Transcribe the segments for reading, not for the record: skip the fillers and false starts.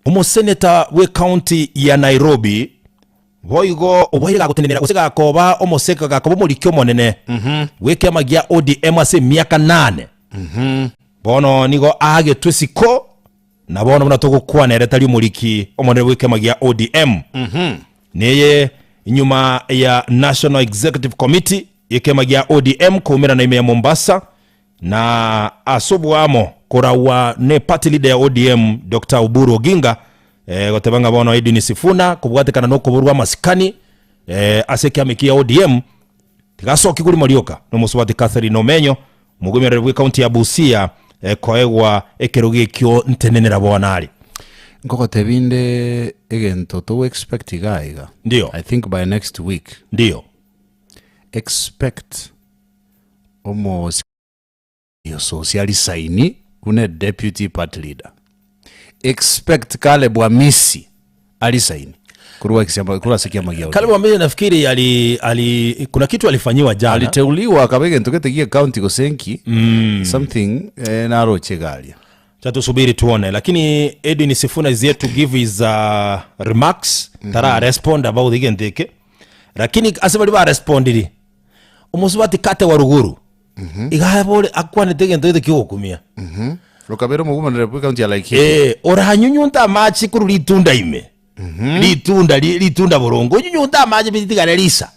Omoseneta bw'ecounty ya Nairobi boigo oboire gagotenenera gose gakoba omoseka gakoba omoriki omonene bw'ekiama gia ODM ase emiaka nane. Bono nigo aagetwe isiko na bono buna togokwana ere tari omoriki omonene bw'ekiama gia ODM. Neye nyuma ya National Executive Committee y'ekiama gia ODM koumerana ime ya Mombasa Na ase oboamo koragwa ne party leader ya ODM Doctor Oburu Oginga eh, goteba ng'a bono Edwin Sifuna kobwatekana nokoborwa amasikani eh, ase ekiama eki ya ODM tigasoki korimo rioka nomosubati Catherine Omenyo omogomereri bwe county ya Busia eh, koegwa ekerogo ekio ntenenera bono are. Nkogotebia inde egento togo expect iga iga. Ndio. I think by next week. Ndio. Expect Omososi arisaini buna deputy party leader. Expect Caleb Amisi arisaini korwa ekesiama korwa ase ekiama gia Caleb ODM. Amisi nafikiri ali, ali, kuna kitu alifanyiwa jana. Aliteuliwa akaba egento gete gie county gose nki something eh, naroche iga aria. Cha tusubiri tuone lakini Edwin Sifuna is yet to give his uh, remarks tara respond about egento eke lakini ase baria barespondiri Omosubati Kate wa ruguru iga abore akwanete egento gete kiogokumia. Rokabere omogumanere bw'ekaunti ya Laikipia. Eh, oranyunyunte amache korwa ritunda ime. Ritunda ri- ritunda boronge onyunyunte amache ritigare risa.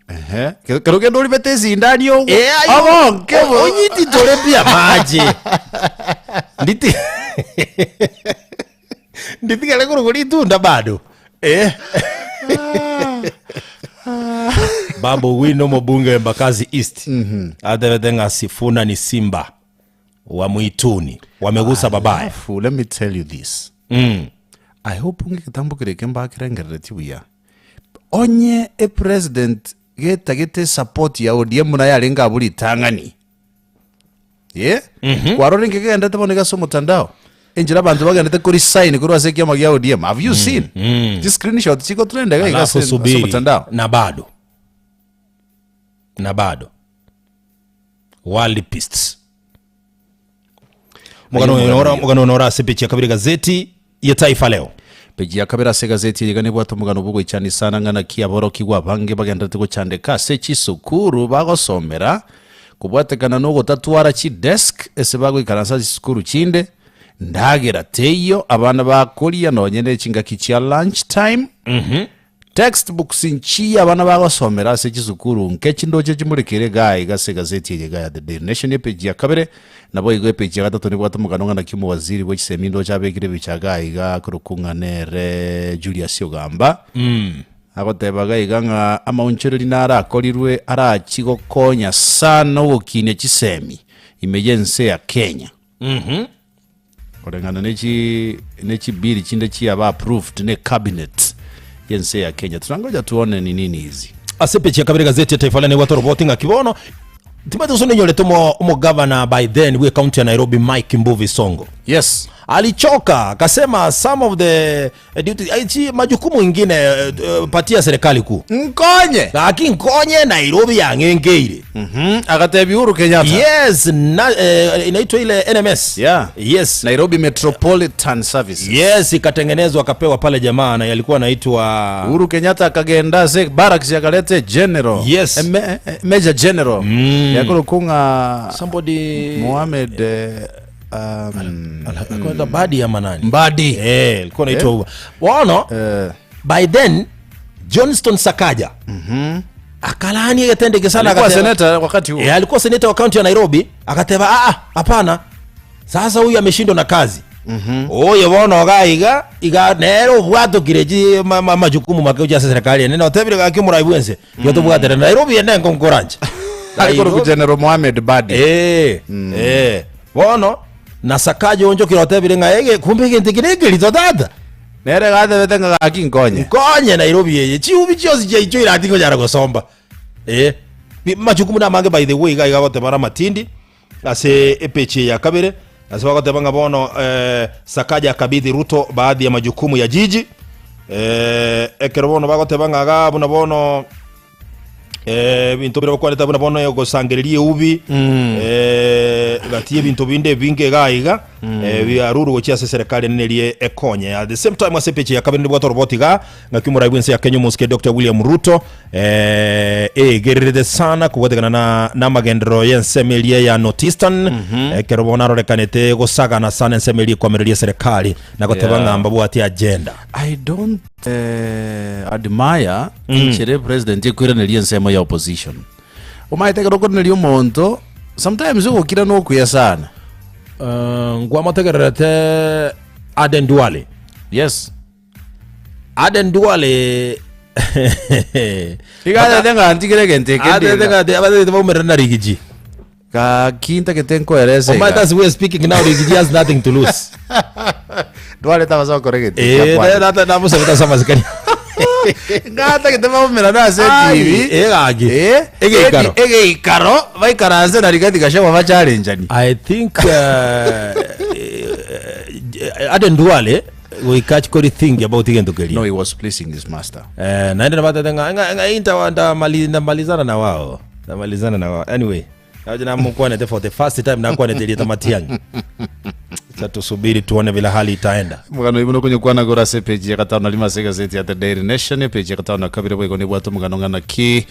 Ehe. Kero kero kende oribete esindani ogwo. Eh, ayo, Ogonke bo. onyititore pi amache. Nditi Nditigare korokwa ritunda bado. Eh. Babu Owino omobunge wa Embakasi East atebete ng'a Sifuna ni simba wa mwituni wamegusa babaya. Alafu, let me tell you this. Mm. I hope ngegetambo kere eke mbakerengereretie buya. Onye epresident getagete support ya ODM buna yarenge abwo ritang'ani. Eh? Kwarora inki kegenderete bono iga ase omotandao? Enchera abanto bagenderete koresign korwa ase ekiama gia ODM. Have you seen? Chi screenshot chigotrend iga iga Alafu ase ase subiri omotandao. na bado na bado World-peace. Omogano oyo noro omogano oyo noro ase peji ya kabere gazeti ya Taifa Leo. Peji ya kabere ase egazeti eye iga nebwate omogano bw'ogoichania sana ng'a naki aborokigwa abange bagendererete gochandeka ase chisukuru bagosomera, kobwatekana nogotatwara chidesk ase bagoikaransa ase chisukuru chinde, ndagera teiyo abana bakoria nonye ne chingaki chia lunch time. Textbooks nchiya abana bagosomera ase chisukuru nke chindoche chimorekere igaa iga ase egazeti eye iga ya The Daily Nation epeji ya kabere, naboigo epeji ya gatato nebwate omogano ng'a naki omowaziri bwe chisemi ndoche abekire ebicha igaa iga akorokwa ng'a nere Julius Ogamba. Agoteba iga iga ng'a amaonchoreri narakorirwe arachi gokonya sana ogokinia chisemi ime y'ense ya Kenya. Koreng'ana ne chi ne chibili chinde chiaba approved ne cabinet y'ense ya Kenya. Tunangoja tuone ni nini hizi. Ase epeji ya kabere gazeti ya Taifa Leo nebwate oroboti ng'aki bono timanyete gose nonyorete omo omogavana by then bwe county ya Nairobi Mike Mbuvi Sonko. Yes. Alichoka akasema some of the eh, duty, eh, chi majukumu ingine eh, eh, patia serikali kuu. Nkonye. Gaki nkonye Nairobi yang'enkeire. Mhm. Agatebia Uhuru Kenyatta. Yes, na, eh, inaitwa ile NMS. Yeah. Yes. Nairobi Metropolitan Services. Yes, ikatengenezwa akapewa pale jamaa na yalikuwa anaitwa Uhuru Kenyatta akagenda ase barracks akaleta general. Yes. Eh, me, eh, Major General. Mm. Yakorokwa ng'a somebody Mohamed eh, um, alikuwa Mbadi ama nani? Mbadi. Eh, alikuwa anaitwa huyo. Bono Eh, by then Johnston Sakaja akalaani egetendeke sana alikuwa akateba- seneta wakati huo. Eh, alikuwa seneta wa kaunti ya Nairobi akateba ah, ah, hapana sasa huyu ameshindwa na kazi mm-hmm. oyo bono iga iga iga nere obwatokire chi ma, ma, majukumu make gochia ase serikali ene notebire gaki omorai bwense mm. tobwatera Nairobi ene nkonkoranche Alikuwa General Mohamed Badi. Eh, eh. Bono na Sakaja onchokire otebire ng'a ege kumbe egento eke nekerito tata. Nere gatebete ng'a gaki nkonye. Nkonye Nairobi eye chiubi chionsi chiaichoire aa tingonyara gosomba. Eh, bi- majukumu namange by the way iga iga agoteba are amatindi ase epeji eye ya kabere ase bagoteba ng'a bono eh, Sakaja akabidhi Ruto baadhi ya majukumu ya jiji eh, ekero bono bagoteba ng'a iga buna bono Eh, ebinto bire bakwanete buna bono ogosangereria eubi eh, Gati y'ebinto binde ebinge iga aiga biarurwe gochia ase eserekari enene eria ekonye. At the same time ase epeji ya kabere ndibwate oroboti iga ng'aki omorai bw'ense ya Kenya omosike Doctor William Ruto eegererete sana kobwatekana na namagenderero y'ensemo eria ya North Eastern ekero bono arorekanete gosagana sana ensemo eria ekoamereria eserekari na goteba ng'a mbabwate agenda. I don't admire enchera epresident ekoiraneria ensemo ya opposition. Omanyete ekero okoiraneria omonto, sometimes ogokira nokuya sana. Nkwamotegererete Aden Duale. Yes. Aden Duale Iga atete ng'a ntigere egento eke Atete ndiga. ng'a abatete baumerane na Rigiji. Gaki ntagete nkoerese Omanyete iga. as we are speaking now Rigiji has nothing to lose. Duale tabasa gokora egento eke Eh, akwane. na- namosabete ase amasikani. Ng'a atagete baumerane ase Ai, etibi. eh, gaki. Eh, Egeikaro. eti- egeikaro baikaranse na Rigathi Gachagua bacharenchani. I think eh, Aden Duale goika achie korithink about egento keria. No, he was pleasing his master. Eh, naende nabatete ng'a ng'a ng'a inta ndamali ndamalizana na wao ndamalizana na wao anyway naje namokwanete for the first time nakwanete erieta Matiang'i Acha tusubiri tuone vile hali itaenda Omogano oyo buna okonyokwana igoro ase epeji ya gatano na rimo ase egazeti ya The Daily Nation, epeji ya gatano na kabere boigo nebwate omogano ng'a naki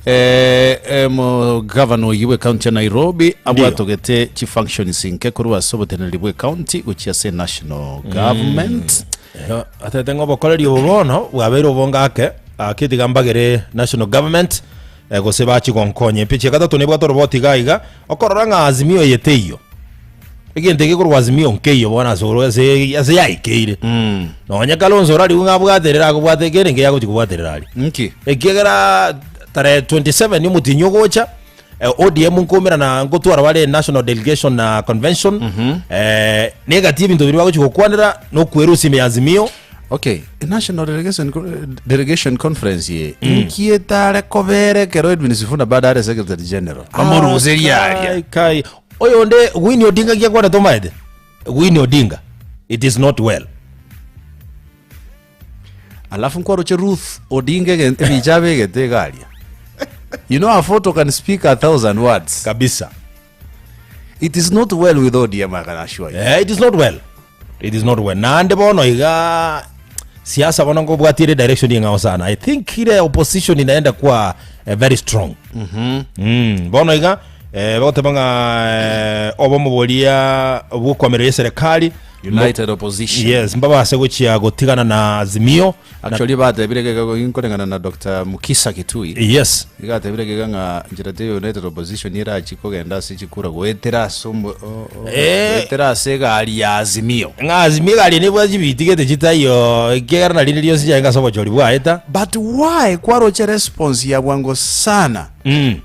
eh, omogavana oyio bw'ecounty ya Nairobi abwatogete chifunctions inke korwa ase oboteneneri bw'ecounty gochia ase national government. Atete ng'a obokoreri obo bono bwabeire obonge ake, ake tiga mbagere national government eh, gose bachi gonkonya. Epeji ya gatato nebwate oroboti iga iga, okorora ng'a Azimio eye teiyo. Egento eke korwa Azimio nkeiyo bono ase oro ase ase yaikeire. Nonye Kalonzo orarigwe ng'a abwaterere akobwate kende nkeya agochi kobwaterera aria. Nki? Ekiagera tarehe 27 omotienyi ogocha eh, ODM nkomerana nkotwara bare national delegation na convention eh, negati ebinto biria bagochi gokwanera nokwerusia ime ya Azimio Okay, national delegation, delegation conference ye inki etare kobera ekero Edwin Sifuna bado are secretary general bamoruserie aria Kai, kai. Oyonde Winnie Odinga nki akwanete omaete? Winnie Odinga, it is not well. Alafu nkwaroche Ruth Odinga ege- ebicha abegete iga aria. You know a photo can speak a thousand words. Kabisa. It is not well with ODM, I can assure you. Eh, it is not well. It is not well. Naende bono iga siasa bono nkobwatire direction eng'ao sana. I think ile opposition inaenda kuwa eh, very strong. Mm, bono iga eh, bagoteba ng'a eh, obomo boria bw'okoamereria eserekari United Opposition. Yes, mbabase gochia gotigana na Azimio. Na, Actually batebire gega nkoreng'ana na Dr. Mukisa Kitui. yes. Iga atebire gega ng'a nchera teiyo United Opposition erachi kogenda ase chikura goetera ase omo- o- o- Eh. goetera ase egari ya Azimio. Ng'a Azimio egari eye nebwate chibiti gete chitaiyo ekiagera na rinde rionsi chiarenge ase obochori bwaeta. But why kwaroche response ya bwango sana Mm.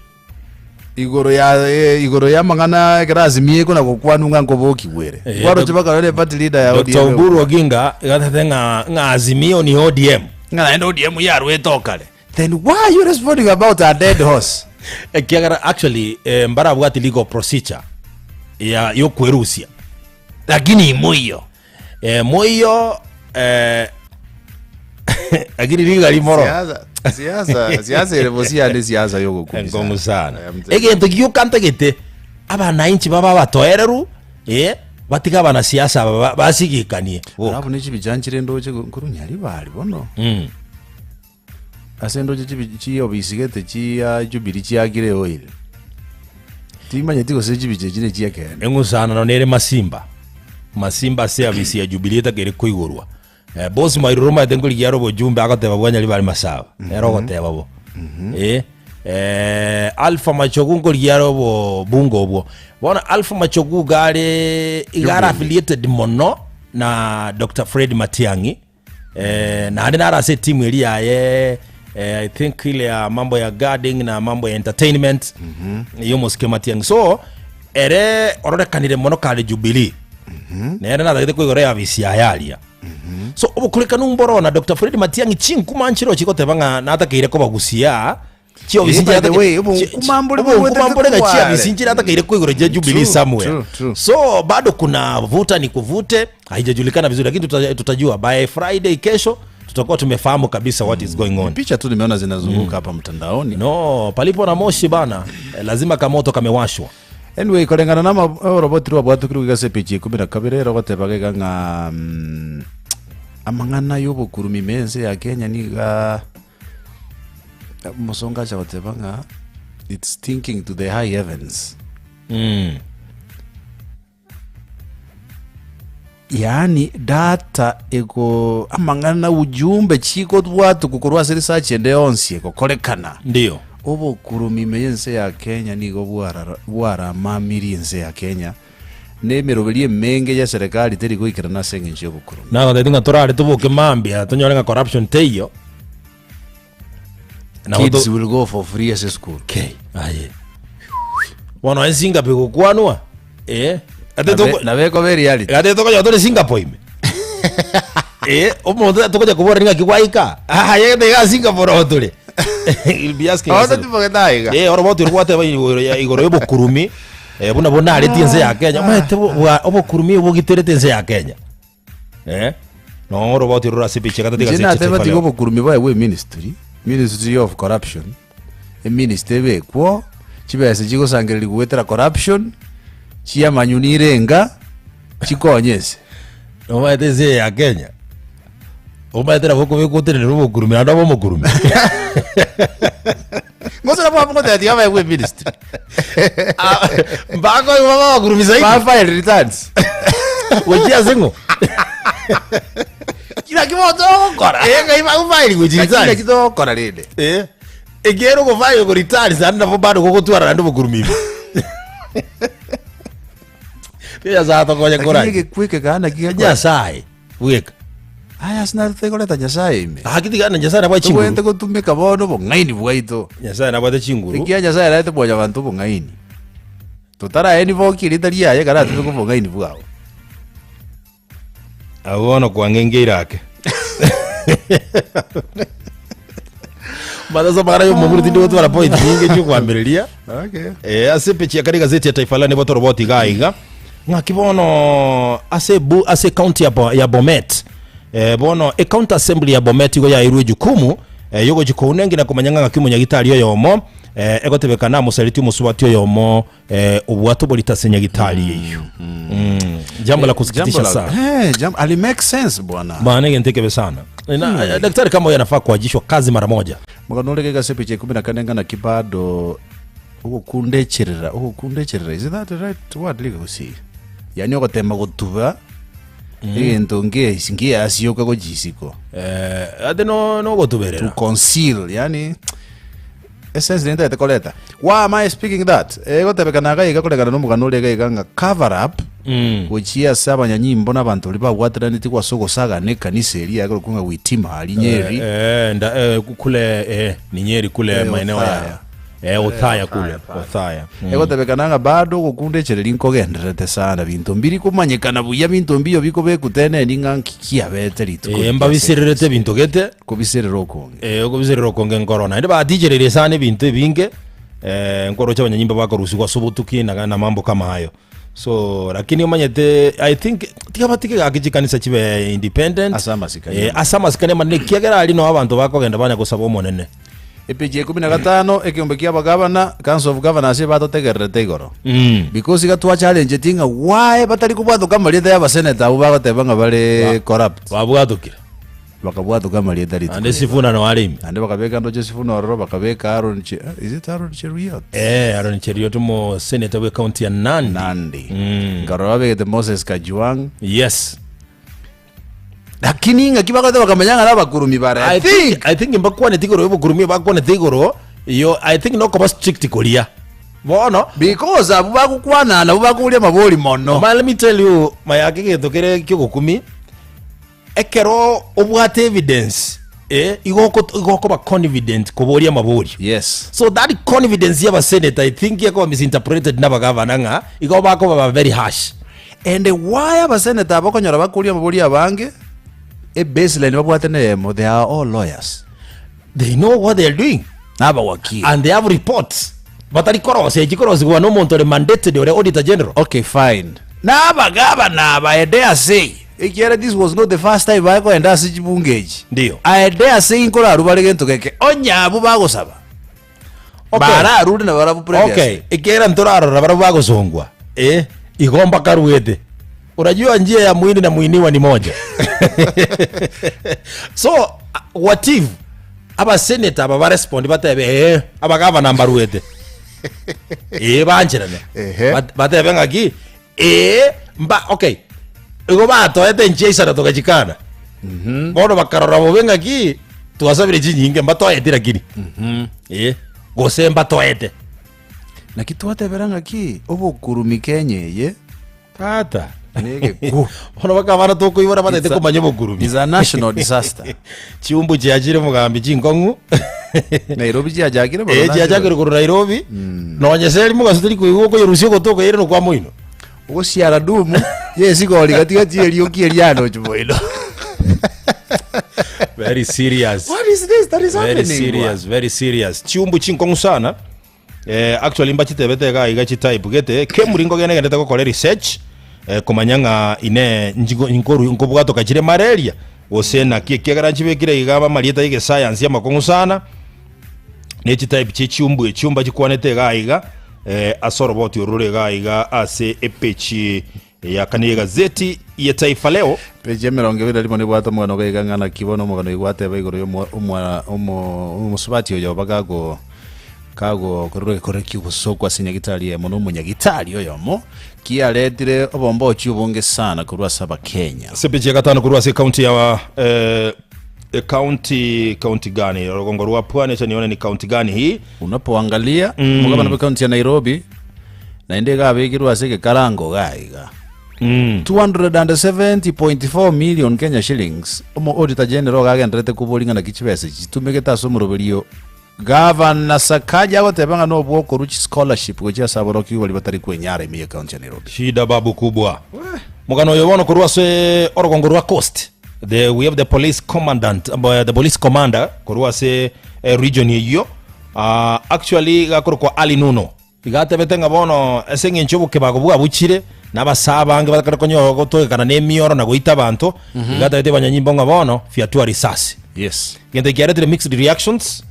igoro ya eh, igoro ya amang'ana ekero Azimio ekona gokwanwa ng'a nkobokigwa ere. Eh, Kwaroche Dok- mpaka rero eparty leader ya Dr. ODM Oburu Oginga iga atete ng'a ng'a Azimio ni ODM. ng'a naende ODM yarwete okare. Then why are you responding about a dead horse? Ekiagera actually eh, mbarabwati legal procedure ya yokwerusia. Lakini imoiyo. Eh, moiyo eh, lakini rigari moro Siasa, siasa, siasa ere bosi ande siasa yogokumisa. enkongu sana I am telling you. egento gioka ntagete abananchi baba abatoereru eh, batiga abanasiasa aba ba- basigikanie boka. Alafu ne chibicha nchire ndoche nkorwa Nyaribari bono. Mm. Ase ndoche chibi chiofisi gete chia Jubilee chiakire oil. Timanyeti gose chibicha echi nechi'ekeene. Eng'usanano nere Masimba. Masimba ase afisi ya Jubilee etakeire koigorwa. Eh, boss Mairuru omanyete nkorigia are obojumbe agoteba bwa Nyaribari Masaba. Nere ogoteba bo. Eh, eh, Alpha Machogu nkorigia are obobunge obwo. Bono Alpha Machogu iga are iga are affiliated mono na Dr. Fred Matiang'i. Eh, naende naro ase etimu eria yaye eh, I think ile ya mambo ya guarding na mambo ya entertainment y'omosike Matiang'i so ere ororekanire mono kare Jubilee nere natagete koigora eafisi yaye aria so obokorekanu mboro na Dr. Fred Matiang'i chinkuma nchiro chigoteba ng'a natakeire kobagusia Chiofisi Eh, by the nchiratake- way, chi- obonkuma mbore obonkuma bogwetete mbore ng'a kobware. chiofisi nchiratakaire koigoro chia Jubilee True, somewhere. true, true. So bado kuna vuta ni kuvute, haijajulikana vizuri lakini tuta, tutajua by Friday kesho tutakuwa tumefahamu kabisa what is going on. Picha tu nimeona zinazunguka hapa mtandaoni. No, palipo na moshi bana, eh, lazima kamoto kamewashwa. Anyway, koreng'ana na ama- oroboti rwabwatokirwe goika ase epeji ya ikomi na kabere, rogoteba iga ng'a mm, amang'ana y'obokurumi ime ense ya Kenya niga omosongo acha goteba ng'a it's stinking to the high heavens. Yaani data ego amang'ana ujumbe chigobwatokwa korwa ase research ende yonsi egokorekana. Ndiyo. Obokurumi ime y'ense ya Kenya nigo bwarara bwaramamirie ense ya Kenya, na emeroberi emenge y'eserekari teri goikerana ase eng'encho y'obokurumi. Nagotebia ng'a torare toboke mambia tonyore ng'a corruption teiyo. Nabo Kids to- will go for free ase esukuru. Okay, aye. Bono ensingape gokwanwa eh ate Nabe- toko Nabo ekoba ereality. ate tokonya tore Singapore ime. Eh, omonto tokonya kobora ng'aki gwaika. Ah, aye gete iga Singapore oo tore. You'll be asking Ote yourself. tibogete aiga. Eh, oroboti orwo gwateba igoro ya igoro y'obokurumi eh, buna bonaretie ense ya Kenya. Omanyete bo- bwa obokurumi obogiterete ense ya Kenya. Eh, no oroboti rore ase epicha gatato Inche egasi nateba Taifa tiga Leo. obokurumi baegwe eministry, ministry of corruption, eministry ebekwo, chibesa chigosangererigwa goetera corruption, chiamanywa nirenga, chikonye ense. Omanyete ense eye ya Kenya, omanyete nabo okobekwa otenenere obokurumi naende obe omokurumi. Gose nabo abwo tiga baegwe eministry. Ah, mbakoigwa babakurumi zaidi. Ba file returns. Gochia ase ng'o? Kira ki bono togokora. Eh, ng'ai bagofile gochia Lakini returns? naki togokora rende. Eh, ekiagera ogofile go returns naende nabo bado gogotwara naende obokurumi ime. Nyasaye atokonye Lakini koranye. egekwe eke kaa naki gekora. Nyasaye bweka. Aya ase naro tegoreta Nyasaye ime. Gaki tiga na Nyasaye nabwate chinguru. Tobwenerete gotumeka bono obong'aini bwaito. Nyasaye nabwate chinguru. Ekiagera Nyasaye ararete mwanyabanto obong'aini. Totaraenibokia erieta riaye ekero atumeke obong'aini bwabo. Abwo bono kwang'engeire ake. Mbatha ase amang'ana y'omoburu tindi gotwara point nyinge chiokoambereria. Okay. Eh, ase epeji ya kare egazeti ya Taifa Leo nigo toroboti iga iga ng'aki bono ase ebu ase ecounty ya, Bo, ya Bomet eh, bono ecounty assembly ya Bomet igo yairwe ejukumu eh, yogochi kounengi na komanya ng'a ng'aki omonyagitari oyomo eh, egotebekana amosaretie omosubati oyomo eh, obwate oborito ase nyagitari eyio mm. Jambo la kusikitisha Jambo la- sana Eh, jambo, ali make sense bwana. bana egento ekebe sana na, eh, daktari kama huyo anafaa kuajishwa kazi mara moja Mugano ore gaiga ase epicha ikomi na kane ng'a naki bado ogokundecherera ogokundecherera is that the right word riga gose yaani ogotema gotuba egento nge ngeasioka gochia isiko eh, ate no nogotuberera to conceal yaani Esense nigo ntagete koreta. Why am I speaking that? Egotebekana iga iga koregana nomogano oria iga iga ng'a cover up gochia ase abanyanyimbo na abanto baria babwateranetigwe ase ogosagana ekanisa eria yakorokwa ng'a Witima aria Nyeri. Eh, nda, eh, kule eh, ni Nyeri kule Eh, maeneo ya Othaya. eh, Othaya kule Othaya mm. Egotebekana ng'a bado ogokunda echereri nkogendererete sana binto mbiri komanyekana buya binto mbiyo bikobekwa teneni ng'a nki kiabete rituko Eh, riria ase mbabisererete ebinto gete kobiserera okonge. Eh, okobiserera okonge nkoro naende batichereire sana ebinto ebinge eh, nkoroche abanyanyimba bakorusigwa ase obotuki na na mambo kama ayo so lakini omanyete i think tiga batige gaki chikanisa chibe independent Ase amasikani eh, ase amasikani amanene ekiagera aria noo abanto bakogenda banya gosaba omonene Epeji ya ikomi na gatano, ekeombe kia abagavana, Council of Governors ebatotegererete igoro. Mm. Because iga twachallengetie ng'a why batari kobwatoka amarieta ya abaseneta abwo bagoteba ng'a bare corrupt. Babwatokire. Bakabwatoka amarieta rituko Naende riria. Sifuna noo are ime. Naende bakabeka ndoche Sifuna ororo, bakabeka Aaron Che, is it Aaron Cheruiyot? Eh, Aaron Cheruiyot omo senator bwe county ya Nandi. Nandi. Mm. Nkarora babegete Moses Kajwang. Yes. Lakini ng'aki bagoeta bakamanya ng'a nabakurumi bare. I think I think mbakwanete igoro y'obokurumi bakwanete igoro yo I think nokoba strict koria. Bono Because abwo bagokwana nabwo bakoboria amabori mono. Man, let me tell you mayake egento kere ki'ogokumi Ekero obwate evidence eh, igo oko- igo okoba confident koboria amaborio. Yes. So that confidence ya abasenator I think ekoba misinterpreted na abagavana ng'a igo bakoba ba very harsh. And why abasenator aba okonyora bakoria amaborio abange, ebaseline babwate neyemo, they are all lawyers. They know what they are doing Na abawakili. and they have reports batari korosia echi korosigwa na omonto ore mandated ore auditor general. Okay fine. Na abagavana aba I dare say, ekiagera this was not the first time baye kogenda ase chibunge echi. Ndiyo. I dare say nkorarwa bare gento geke, onye abwo bagosaba. Okay. Bararure na barabwo previously. Okay, ekiagera ntorarora barabwo bagosongwa, eh, igo mbakaruete. Unajua njia ya mwini na mwiniwa ni moja. So, what if abaseneta aba barespond batebe eh, abagavana mbaruete. Eh, bancherane. Ehe. Batebe ng'aki, eh, mba okay. Igo batoete enchia isano togachikana. Bono bakarora bobe ng'aki twasabire chinyinge mbatoeti lakini. Eh, gose mbatoete. Naki twatebera ng'aki obokurumi Kenya eye Tata. Negekwo. Bono baka abana tokoibora batete It's a- komanya obokurumi. is a national disaster. Chiumbu chiachire omogambi chinkong'u. Nairobi chiachakire bono Eh, chiachakire korwa Nairobi. Nonye seri mogaso teri koigwa okoyerusia ogoto okoyeire nokwa moino. Ogosiara dumu yesigori gatigati erioki eriano moino. Very serious. What is this that is Very happening? serious, very serious. Chiumbu chinkong'u sana. Eh, actually mbachitebete iga iga chitype gete Kemuri nkogenda egendete gokora research eh, komanya ng'a ine nchigo- nkoru nkobwatoka chire malaria gose naki ekiagera nchibekire iga amarieta ya egesayansi amakong'u sana ne chitype chie chiumbu echio mbachikwanete iga iga eh, ase oroboti oru rore iga iga ase epeji ya kane y'egazeti ya Taifa Leo. Peji ya emerongo ebere na rimo nebwate omogano iga iga ng'a naki bono omogano oyo gwateba igoro y'omwa- omwa- omo- omosubati oyo oba kago kagokorerwa egekore ki'obosooku ase nyagitari eyemo na omonyagitari oyomo, kiaretire obombochi obonge sana korwa ase Abakenya. Ase epeji ya gatano korwa ase ekaunti ya eh, ekaunti kaunti gani orogongo rwa pwani acha nione ni kaunti gani hii Unapoangalia omogabana bw'ekaunti ya Nairobi Naende iga abekirwe ase egekarango iga iga. 270.4 million Kenya shillings omo Auditor General iga agendererete koboria ng'a naki chibesa echi chitumegete ase omoroberio Gavana Sakaja agoteba ng'a nobwokorwa chischolarship gochia ase aborokigwa baria batari kwenyara ime ye county ya Nairobi. Shida babu kubwa. Mogano oyo bono korwa ase orogongo rwa Coast. The, we have the police commandant, uh, the police commander korwa ase eh, region eyio. Uh, actually gakorokwa Ali Nuno. Iga atebete ng'a bono ase engencho y'obokebago bwabuchire, na abasaa abange bakare konyoa gotogekana nemioro na goita abanto, iga atebete abanyanyimbo ng'a bono fiatua risasi. Yes. Gento eki kiaretire mixed reactions,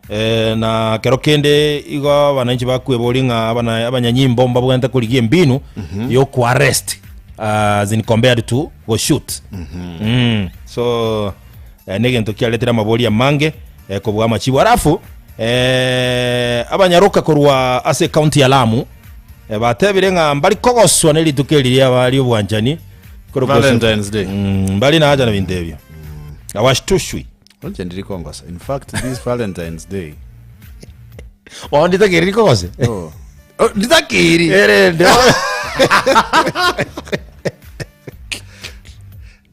eh, na kero kende igo abananchi bakweboria ng'a abana abanyanyimbo mbabwenerete korigia embinu yokoarrest as in compared to goshoot. Mm. So eh, negento kiaretire amabori amange eh, kobua amachibu. Alafu eh, abanyaroka korwa ase ekaunti ya Lamu eh, batebire ng'a mbari kogoswa ne rituko eri riaba ri'obwanchani korokwa Valentine's Day. Mm, mbari nacha na binto ebio awashtushwi Inche ndiri kongosa. In fact, this Valentine's Day. Bono nditakeri rikogose Oh. Oh, nditakiri. erende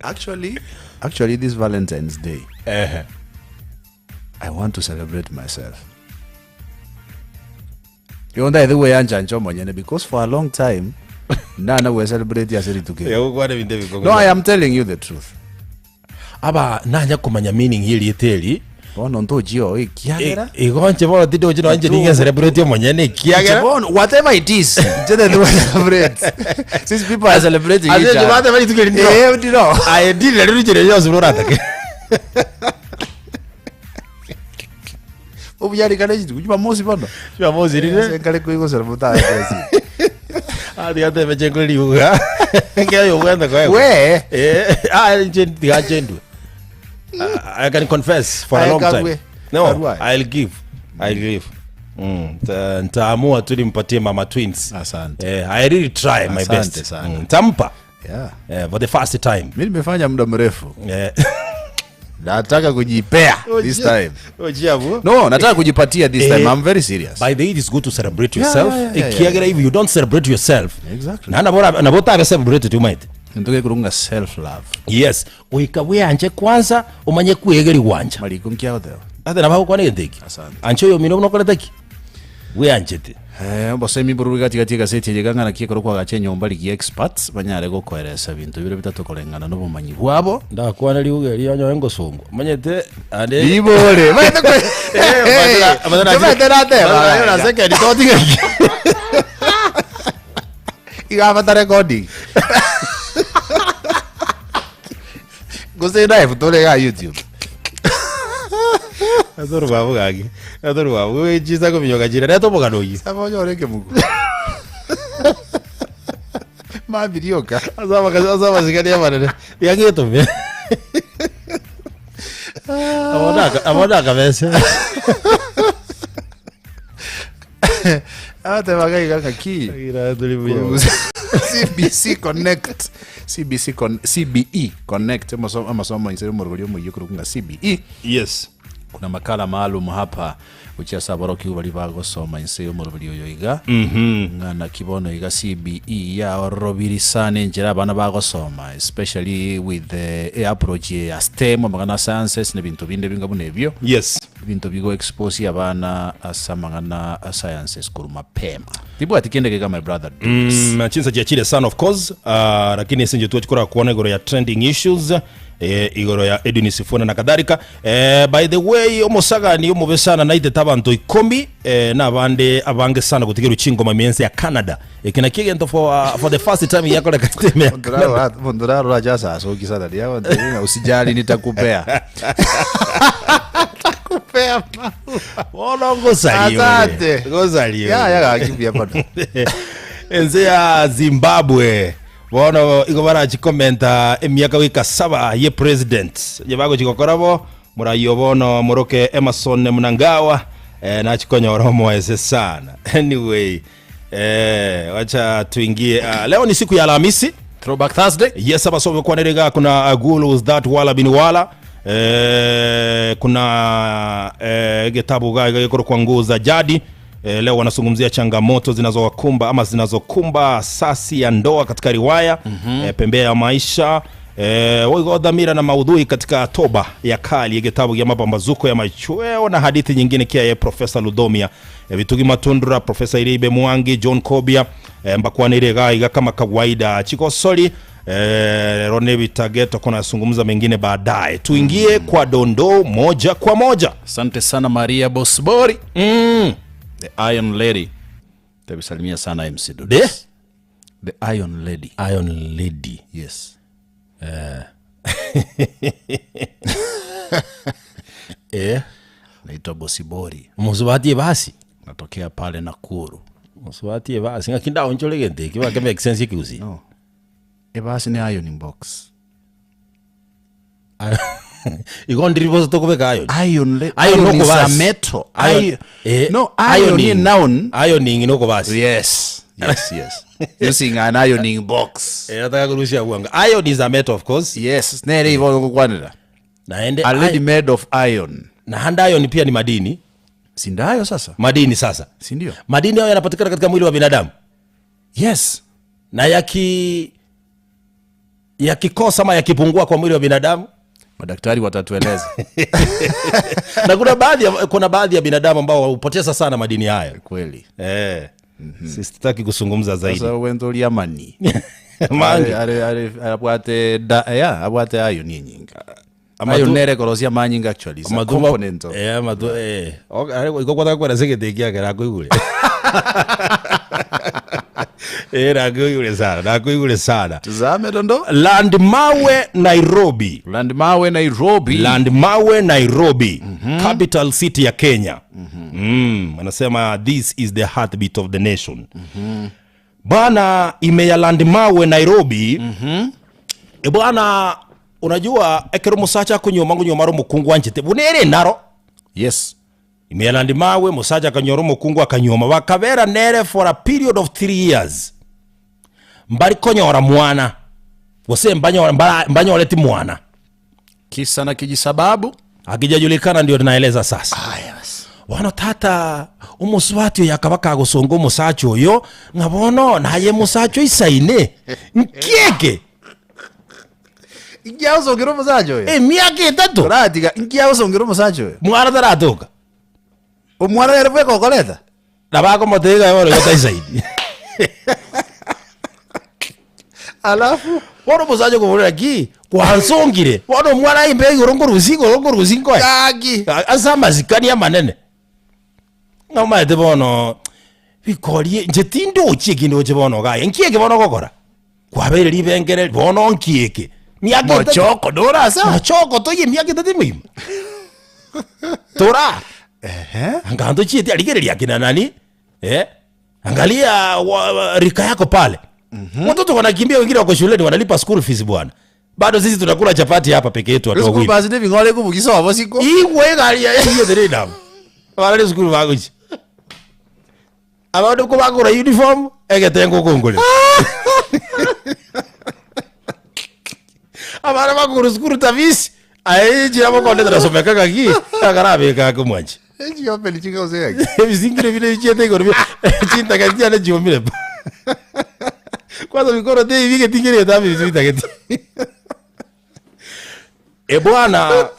Actually, actually this Valentine's Day, Ehe. I want to celebrate myself. Igo ndaethe gweyancha omonyene because for a long time ndana gwe celebrate ase rituko eri. Egokwana ebinto ebikong'u. No, I am telling you the truth. Aba nanya komanya meaning y'erieta eri. Bono ntochie oo ekiagera Igo inche bono tindochi nonya inche ninge celebrate omonyene ekiagera Inche bono whatever it is inche tete celebrate since people are celebrating Ase each inche other. bateba rituko eri ndiro. Eh, ndiro. Aye ndiri nario riche riria rionsi buna oratake. Obuya rikare chituko Jumamosi bono. Jumamosi rire. Ase nkare koigosera motaya kera Ah, tiga tebe chenko riuga. Ekero yobwente koegwa. We. Eh, ah, inche tiga chendwe. I, I can confess for a Aye, long time. karue. No, Karue. I'll give. I'll give. Mm, nta- nitaamua tu nimpatie mama twins. Asante. Eh, I really try my Asante best. sana. Mm, Ntampa. Yeah. Eh, for the first time. Mi nimefanya muda mrefu. Eh. Nataka kujipea this time. Ojiabu. No, nataka kujipatia this Eh, time. I'm very serious. By the way, it is good to celebrate Yeah, yourself. yeah, yeah, yeah, Ekiagera if you don't celebrate yourself. Exactly. Na nabo nabo tabe celebrate tu mate. Ntoke kurunga self love. Yes, goika bweanche kwanza omanye kwegeri gwancha. Mariko nkiagoteba. Ate nabo agokwana egento eki. Asante. Ancha oyomino buna okorete ki? Bweanchete. Eh, obosemi borure gati gati egaseti eye gang'ana ki ekero kwagacha enyomba rigiya experts banyare gokoeresa binto bire bitato koreng'ana nobomanyi bwabo. Ndakwane riuga eri onyore ngosongwa. Omanyete ande Ribore. Maete kwe. Maete nateba. Na second thought ng'aki. Iga abata recording. Gose live tore ga YouTube. Ase orubabu gaki, ase orubabu chinsa kominyoka chire, reta omogano oyio. Saba onyore ekemugu. Mabi rioka. Ase abakasi ase abasigari abanene, tiga ngetome. Abo naka abo nakabese. Agotebaga iga ng'aki. Ira turi buya. CBC Connect. CBC Con CBE Connect amasomo amasomo inse y'omorobori omoyio korokwa ng'a CBE. Yes. Kuna makala maalum hapa gochia ase aborokigwa baria bagosoma inse y'omorobori oyo iga ng'a naki bono iga CBE yaororobiri sana enchera abana bagosoma especially with the approach ya STEM amang'ana a sciences na ebinto binde binga buna ebio. Yes. Ebinto bigo expose abana ase amang'ana a sciences korwa mapema. Tibwati kende gega my brother Dukes. Mm, chinsa chiachire sana of course uh, lakini ase inche twachi korakwana igoro ya trending issues eh, igoro ya Edwin Sifuna na kadhalika eh, by the way omosagani omobe sana naitete abanto ikomi eh, na abande abange sana gotigerwa chingoma ime ense ya Canada eke nakio egento for, uh, for the first time giakoreka ime ya Canada. Omonto narora ache asasoki sana riria agontebia ng'a usijali nitakupea. Nitakupea maua. Bono ngosaria ore. Asante. Ngosaria ore. Yaya gaki buya mono. Ense ya Zimbabwe bono igo barachi komenta emiaka goika saba ye president onye bagochi gokora bo morayio bono moroke Emmerson Mnangagwa eh, nachi konyora omoese sana anyway eh, wacha tuingie uh, leo ni siku ya Alhamisi Throwback Thursday. Yes, abasobe kwanere iga kuna Gulus that wala bin wala eh, kuna eh, getabu ga iga gekorokwa nguu za jadi eh, leo wanazungumzia changamoto zinazowakumba ama zinazokumba asasi ya ndoa katika riwaya mm -hmm. eh, pembea ya maisha eh, oigo dhamira na maudhui katika toba ya kali getabu ya mapambazuko ya machweo na hadithi nyingine kia ye Profesa Ludomia eh, Bitugi Matundura Profesa Iribe Mwangi John Kobia eh, mbakwanire iga iga kama kawaida chikosori eh, rone bitageto kuna zungumza mengine baadaye tuingie kwa dondoo moja kwa moja Asante sana Maria Bosibori. mm. The Iron Lady. Tabisalimia sana MC Dudes. The? The Iron Lady. Iron Lady Yes. eh Naitwa Bosibori. Mosubati ebasi Natokea pale Nakuru. Mosubati ebasi ng'aki ndaonchore egento ekio bake make sense ekegusii. No. Ebasi ne ironing box. Igo ndiri bosa tokobeka iron. Iron, le, Iron iron is a nokobasi. metal. Iron, Iron, eh, no, iron ni noun. Ironing nokobasi. Yes. Yes, yes. Using an ironing box. Eh, nataka kurusia bwango. Iron is a metal of course. Yes, nere igo gokwanera. Naende A lady made of iron. na handa iron pia ni madini. Si ndayo sasa? Madini sasa. Si ndio? Madini hayo yanapatikana katika mwili wa binadamu. Yes. Na yaki yakikosa ama yakipungua kwa mwili wa binadamu Madaktari watatueleza. na kuna baadhi ya, kuna baadhi ya binadamu ambao hupoteza sana madini hayo Kweli. eh. mm -hmm. Sitaki kuzungumza zaidi Sasa wento amani. Mangi. Are are are abwate da ya abwate iron yenyinga. Amatu- Iron nere korosia manyinga actually. Is a component of. Eh, amatu eh. Ok, are- igo kwataka kweresa egento ekio ekero akoigure Eh, nakoigure sana nakoigure sana Tuzame dondo. Land Mawe Nairobi Land Mawe Nairobi. Land Mawe Nairobi capital city ya Kenya mm, anasema this is the heartbeat of the nation bana ime ya Land Mawe Nairobi e bwana unajua ekero omosacha akonyuoma ngonyuoma are omokungu anchete buna ere naro Yes. ime ya Land Mawe omosacha akanyora omokungu akanyuoma bakabera nere for a period of 3 years mbari konyora mwana gose mbanyora mbara- mbanyoreti mwana Kisa na kijisababu. Akijajulikana ndio tunaeleza sasa. Aya basi. Bono tata omosubati oyo akaba kagosonga omosacha oyo ng'a bono naye mosacha oisaine nki eke? Inki agosongera omosacha oyo? Emiaka etato Toratiga, inki agosongera omosacha oyo? mwana taratoka Omwana nere bweka okoreta? Nabo akomotebia iga bono igo taisaini. Alafu Bono omosacha okoborera ki kwansongire bono omwana aye mbe igoro nkorusia igoro nkorusia nkoe gaki ase amasikani amanene ng'a omanyete bono bikorie inche tindochi eki ndoche bono iga aye nki eke bono ogokora kwabeire ribengereri bono nki eke miaka etato mochoko nore ase mochoko toiyo emiaka etato emegima. Tora. Anga ntochieti arigereria akina nani? Eh? Angalia wa, rika yako pale. Watoto wanakimbia wengine wako shuleni wanalipa school fees bwana. Bado sisi tunakula chapati hapa peke yetu watu School wawili. bus nebing'ore ekobugisa obo siko. Igwe egari ya hiyo the Abana esukuru bagochia. Abande kobagora uniform egetengo okongorera. Abana bakogora sukuru tabisi aye enchera bokondetera someka ng'aki akarabeka ake omwanchi. Echiopeni chigose ng'aki. Ebisingire bire bichiete igoro bia chintageti chiane chiomire pa. Kwanza bikoro te bigeti kere etabi bitageti. Ebwana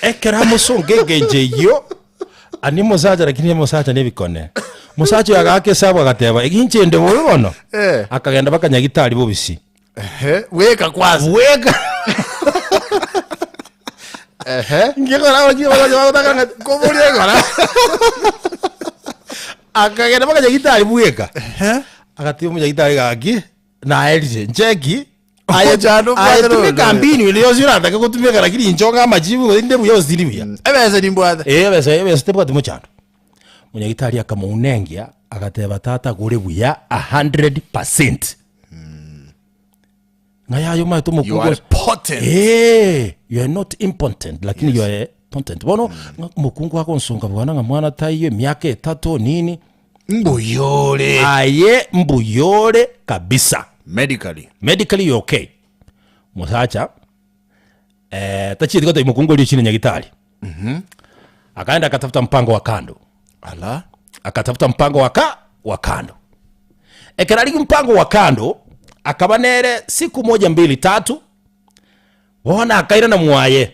ekero amosonga engencho eyio, ani omosacha lakini omosacha na ebikone. Omosacha oyo agaaka esabu agateba, eki inche inde bobe bono. Eh. Akagenda mpaka nyagitari bobisi. Ehe, bweka kwanza. Bweka. Ehe. Ngekora abachie abasacha bagotaka ng'a Koboria egora. Akagenda mpaka nyagitari bweka. Ehe. Agatebia omonyagitari gaki, naerire, ncheki. Aye Omochando aye obwate tumeka rondo. mbinu ende yonsi oratake gotumeka lakini inche ong'e amachibu gose inde buya gose tindi buya. Ebesa nimbwate. Eh, ebesa ebesa tebwati mochando. Monyagitari akamounengia agateba tata gore buya a 100%. Ng'a yaya omanyete You omokungu are ase- potent. Eh, you are not impotent lakini you are potent. Bono ng'a omokungu agonsonga bwana ng'a mwana taiyo emiaka etato nini. Mbuyore. Aye mbuyore kabisa. Medically. Medically you're okay. Mosacha eh, tachieti gotebia mokungu oria ochire nyagitari. Akaenda akatafuta mpango wa kando. Ala. Akatafuta mpango wa ka wa kando. Ekero arigia mpango wa kando, akaba nere siku moja mbili tatu, Bono akairana mwaye.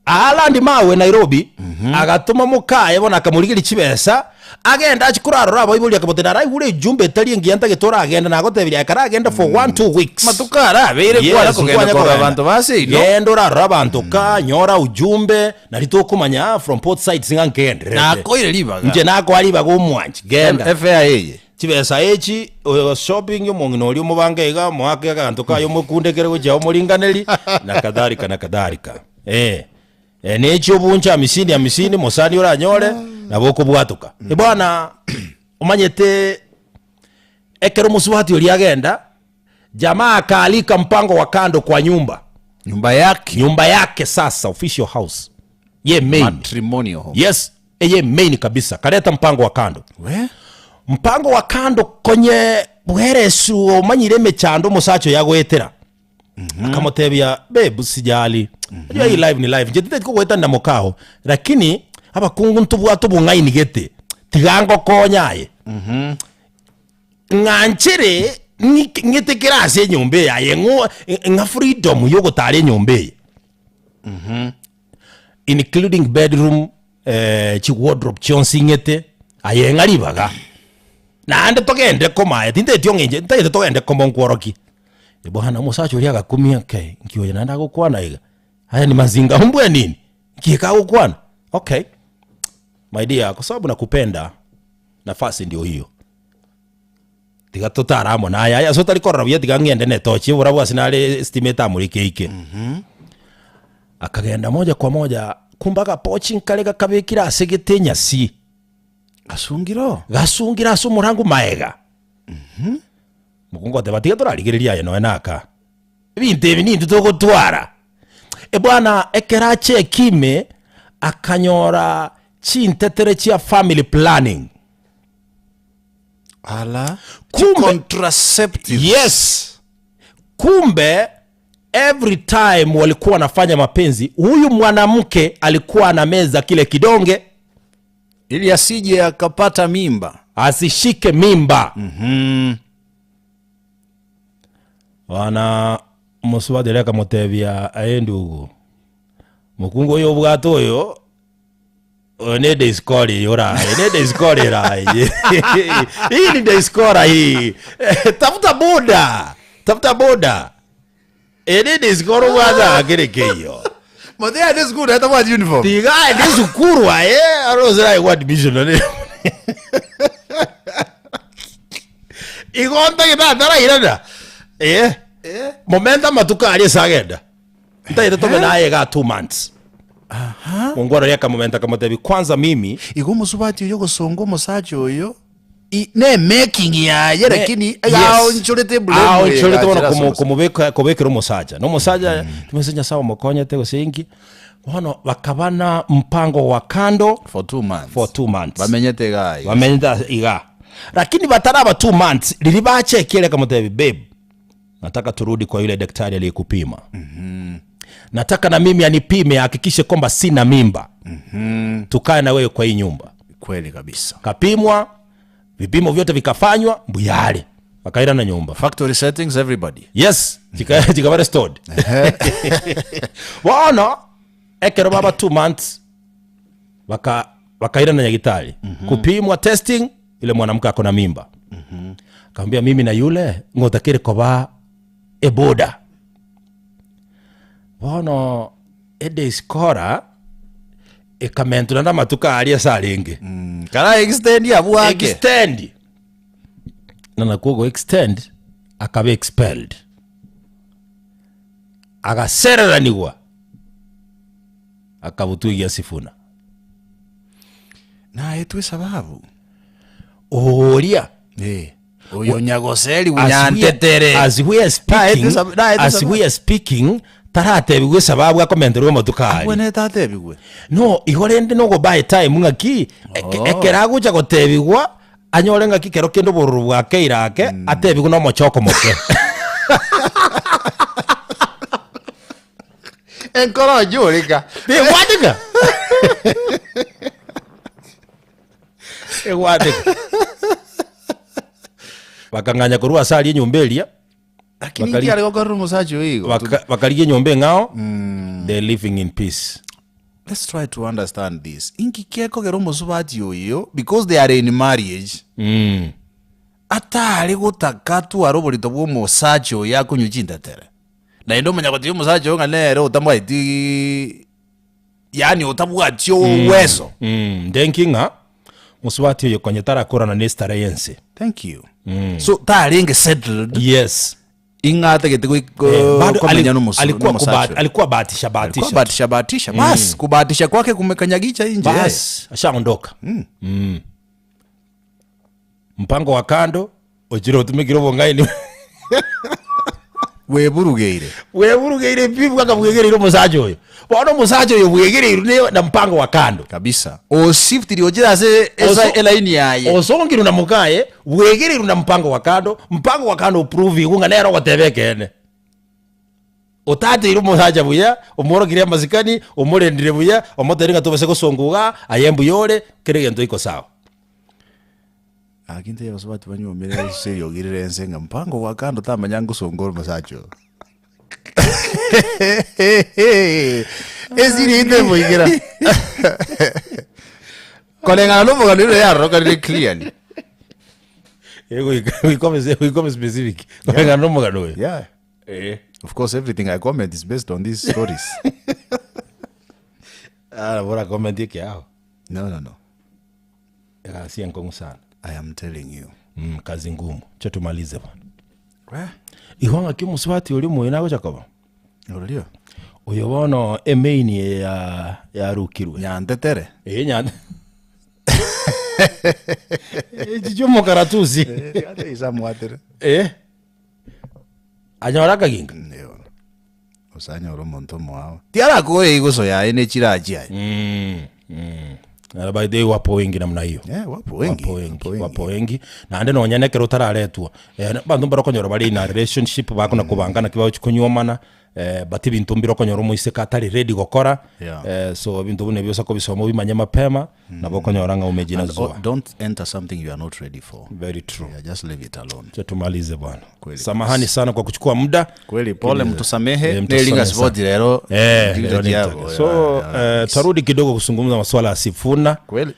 Aalandi mawe Nairobi, agatoma mokaye bono akamorigeria chibesa, agende achie korarora abaibori akamotebia naraigure ejumbe etari engiya ntagete oragende nagotebirie aye karagende for one two weeks. Matuko arabeire Yes, kwara kogenda nkwanya korora kogenda. abanto ba seino. Genda orarore abanto ka, nyora ujumbe, nari tokomanya from both sides ng'a nkegendererete. Nakoire ribaga. Inche nakoa ribaga omwanchi, genda. Efare eye. Chibesa echi, oyo shopping omong'ina oria omobange iga, omoake aganto kaye omokundekere gochia omoringaneri, na kadhalika na kadhalika. Eh, eh, ne echi obunche amisini amisini, mosani oranyore, nabo okobwatoka. Eh bwana, omanyete ekero omosubati oria agenda, jamaa akaalika mpango wa kando kwa nyumba. Nyumba yake. Nyumba yake sasa, official house, ye main. Matrimonial home. Yes, eye main kabisa, kareta mpango wa kando. We? Mpango wa kando konye bweresu omanyire emechando omosacha oyo agoetera. Akamotebia, babe usijali. Unajua hii life ni life. Inche titari kogoetanera mokao, lakini abakungu ntobwate obong'aini gete. Tiga ngokonya aye. Ng'anchere ng'ike ng'etekere ase enyomba eye aye ng'o ng'a freedom yogotara enyomba eye. Including bedroom, eh, chiwardrobe chionsi ing'ete, aye ng'a ribaga. Naende togende komo aye, tintageti ong'enche, ntagete togende komo nkworokie. Bwana omosacha oria agakumia, okay, nki oyo naende agokwana iga? Aya ni mazinga ombwe nini? Nki eke agokwana? Okay, my dear, kwa sababu nakupenda, nafasi ndio hiyo. Tiga totare amo naye, aye ase otari korora buya tiga ng'ende na etochi oborabu ase nare estima etamoreke eike. Akagenda moja kwa moja, kumbe agapochi nkare gakabekire ase gete enyasi, Gasungire oo. gasungire ase omorango maega. Mokungu oteba tiga torarigereria aye nonya naka, ebinto ebi nintwe togotwara. Ebwana ekero acheki ime, akanyora chintetere chia family planning. Ala. Kumbe- Contraceptives. Yes. Kumbe every time walikuwa wanafanya mapenzi, huyu mwanamke alikuwa anameza kile kidonge Ili asije akapata mimba. asishike mimba. Wana mosubati aria akamotebia aye ndugu mokungu oyo obwate oyo Oyo ne daiskora eye orae, ne daiskora erae. Hii ni daiskora hii. Tafuta boda. Tafuta boda. Eye ne daiskora obwate akere keiyo. Mote aye esukuru naye tabwati uniform. Tiga aye ne esukuru aye arose raigwa admission ore. Igo ntagete atarairana. Eh. Momenta amatuko aria ase agenda. Ntagete tobe naye igaa 2 months. Mongwana oria akamomenta akamotebia, Kwanza mimi. Igo omosubati oyo ogosonga omosacha oyo i- ne making yaye lakini Yes. aonchorete eblame eye Aonchorete bono egachera ase komo- omosacha. komobeka kobekera omosacha. Na omosacha timanyeti Nyasaye omokonyete gose inki, bono bakaba na mpango wa kando For 2 months. for 2 months. Bamenyete iga iga. Bamenyete ase iga. Lakini bataraba 2 months, riria bachekiire akamotebia, babe, nataka turudi kwa yule daktari aliyekupima. Nataka na mimi anipime ahakikishe kwamba sina mimba. Tukae na wewe kwa hii nyumba. Kweli kabisa. Kapimwa, vipimo vyote vikafanywa, mbuyare. Bakairana nyumba. Factory settings everybody. Yes, chikaba restored. Bono ekero baba 2 months bakairana nyagitari kupimwa testing, ile mwanamke ako na mimba. Akamwambia mimi na yule ng'otakire koba eboda. Bono edeskora ekamentwa naende amatuko aria ase arenge. Kara extend abwo ake. Extend. Na nakwo go extend akaba expelled. Agasereranigwa akabutwa egia Sifuna. Naetwe esababu. Oria. Eh. Oyo nyagoseri As we are- bunyantetere. as we are speaking, Naetwe as we are speaking, taratebiwa esababu akomenterwa amatuko aria. Abwenerete atebigwe. No, igo rende nogobuy time ng'aki, ekero agocha gotebigwa, anyore ng'aki kero kende obororo bwakeire ake, atebigwe na omochoko moke. Enkoro onyoreka. Tegwateka. Egwateka. Bakang'anya korwa ase aria enyomba eria. Lakini inki are gokorera omosacha oyo igo? Bakarigia enyomba eng'ao, they're living in peace. Let's try to understand this. Inki gekogera omosubati oyo because they are in marriage. Atare gotaka atware oborito bwa omosacha oyo akonywa chintetere. Naende omanya gotebia omosacha oyo ng'a nere otamwati yaani otabwati oweso. Ndenki ng'a mosubati oyo konya tarakorana ne estara y'ense. Thank you. So tarenge settled. Yes. Ing'a atagete Bado komenya alikuwa nomosacha oyo. alikuwa bahatisha bahatisha. Alikuwa bahatisha bahatisha. Bas, kubahatisha kwake kumekanyagicha inje. Bas, ashaondoka. Mpango wa kando ochire otumekire obong'aini. Bweburugeire. Bweburugeire pi bwaka bwegereire omosacha oyo. Bono omosacha oyo bwegereirwe na mpango wa kando. Kabisa. Oshiftiri ochire ase elaini yaye. Osongirwe na mokaye, bwegereirwe na mpango wa kando, mpango wa kando oprove ng'a nere ogoteba ekeene. Otateire omosacha buya, omworokirie amasikani, omorendire buya, omotebirie ng'a tobase gosonga igaa, aye mbuya ore, kera egento iko sawa. Gaki ntebie abasubati banyuomire ase eriogi rire ense ng'a mpango gwa kando tamanya ngosonga ore omosacha oyo. Esiri eye temoigera. Koreng'ana na omogano ere yarokanire clearly. Eh, goika obe goika obe specific. Koreng'ana na omogano oyo. Yeah. Eh. Of course everything I comment is based on these stories. Ah, nabo ora comment ekiao. No, no, no. Egasi enkong'u sana. I am telling you. Kazi ngumu. Acha tumalize bwana. Weh. Igo ng'aki omosubati oria omoyo nagocha koba? Oria? Oyo bono emain eye ya yarukirwe. Nyantetere. Ee nyan Echi chiomokaratusi. Isamwatere. Eh. Anyore akaginka. Ndio. Gose anyore omonto omoao. Tiarakoe igoso yaye ne chirachi aye. Na by the way wapo wengi namna hiyo. Yeah, wapo wengi. Wapo wengi, wapo wengi. Naende nonya nekero otararetwa, abanto mbare okonyora bare in a relationship bakona kobanga naki bagochi konyuomana, but ebinto mbire okonyora omoiseke atari ready gokora, Yeah. so ebinto buna ebio ase okobisoma obimanye mapema, nabo okonyora ng'a umejina And, oh, zua. don't enter something you are not ready for. Very true. Yeah, just leave it alone. Acha tumalize bwana. Kweli Samahani sana kwa kuchukua muda. Kweli pole, mtusamehe. Mtusamehe Nelinga sana. sport lero. Jinga Lero ni jiabo, mtake. yeah, So, yeah. tarudi kidogo kuzungumza masuala ya Sifuna. Kweli.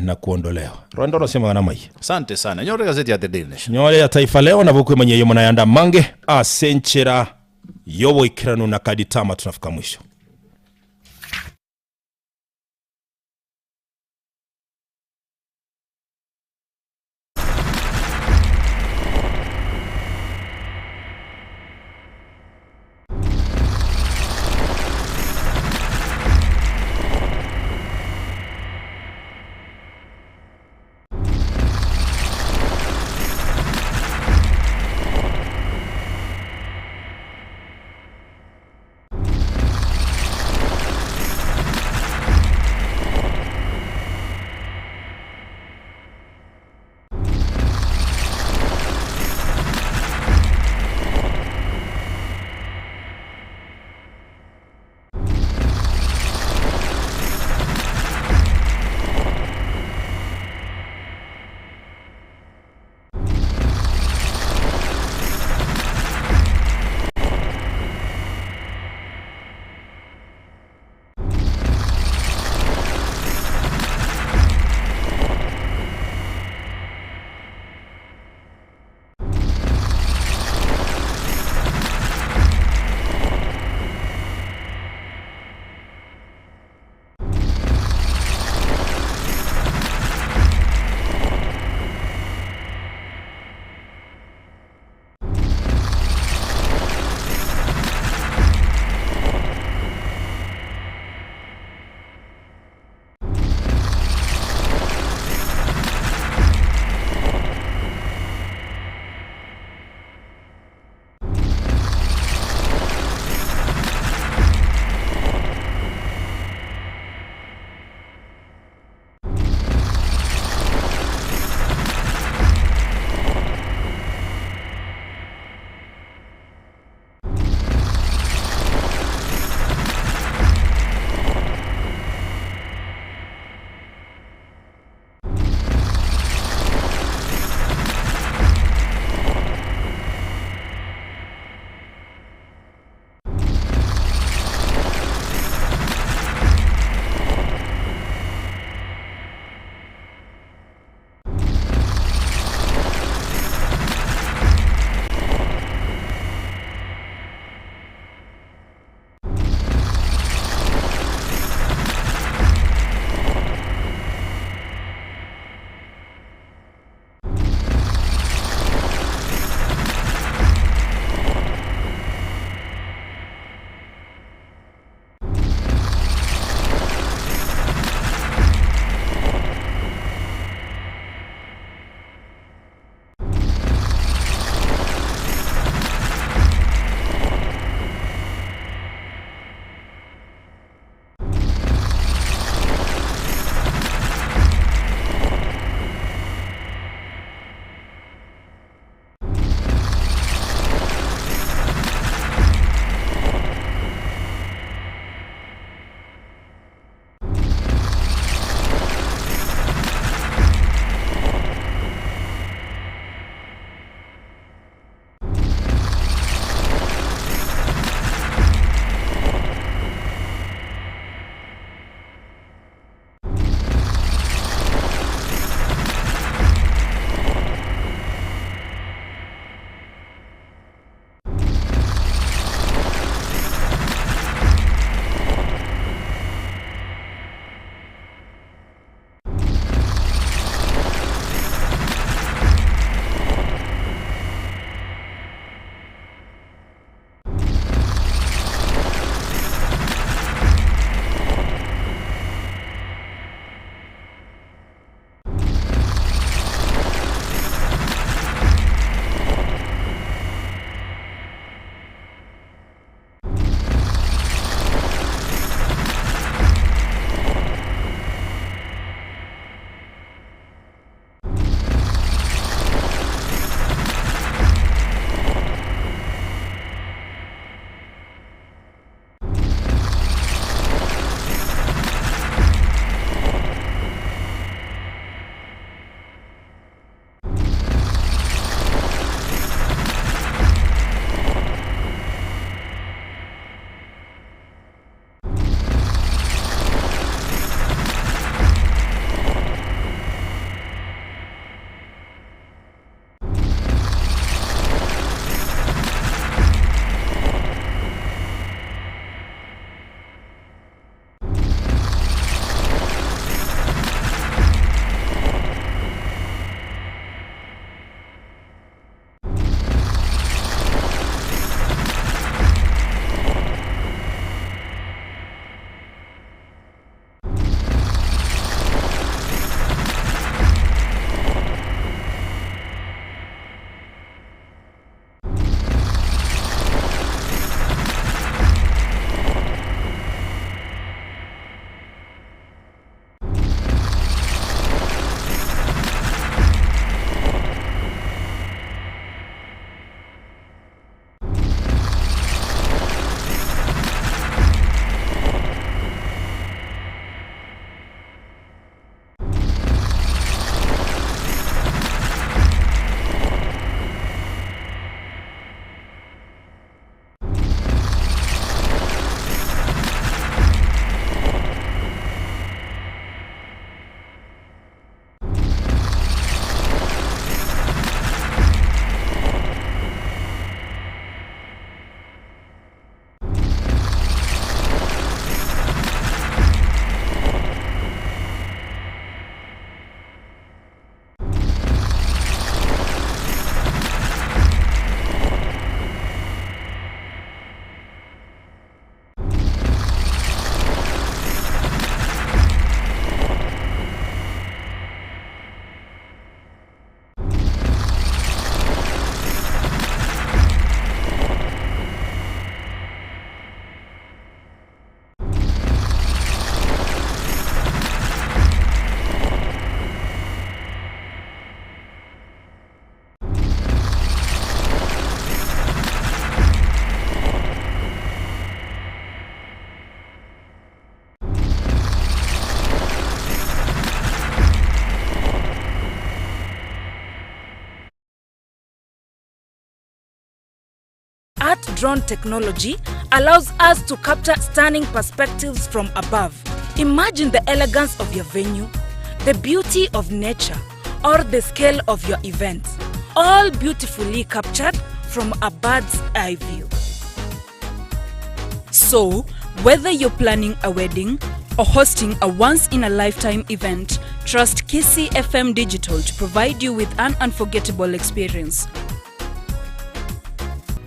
Na kuondolewa. Rwanda rosema na mai. Asante sana. Nyore gazeti ya The Daily Nation. Nyore ya Taifa Leo na bukwe mwenye yomo na yanda mange asenchera yobo ikiranu na kaditama tunafika mwisho. drone technology allows us to capture stunning perspectives from above. Imagine the elegance of your venue, the beauty of nature, or the scale of your event, all beautifully captured from a bird's eye view. So, whether you're planning a wedding or hosting a once in a lifetime event, trust Kisii FM Digital to provide you with an unforgettable experience.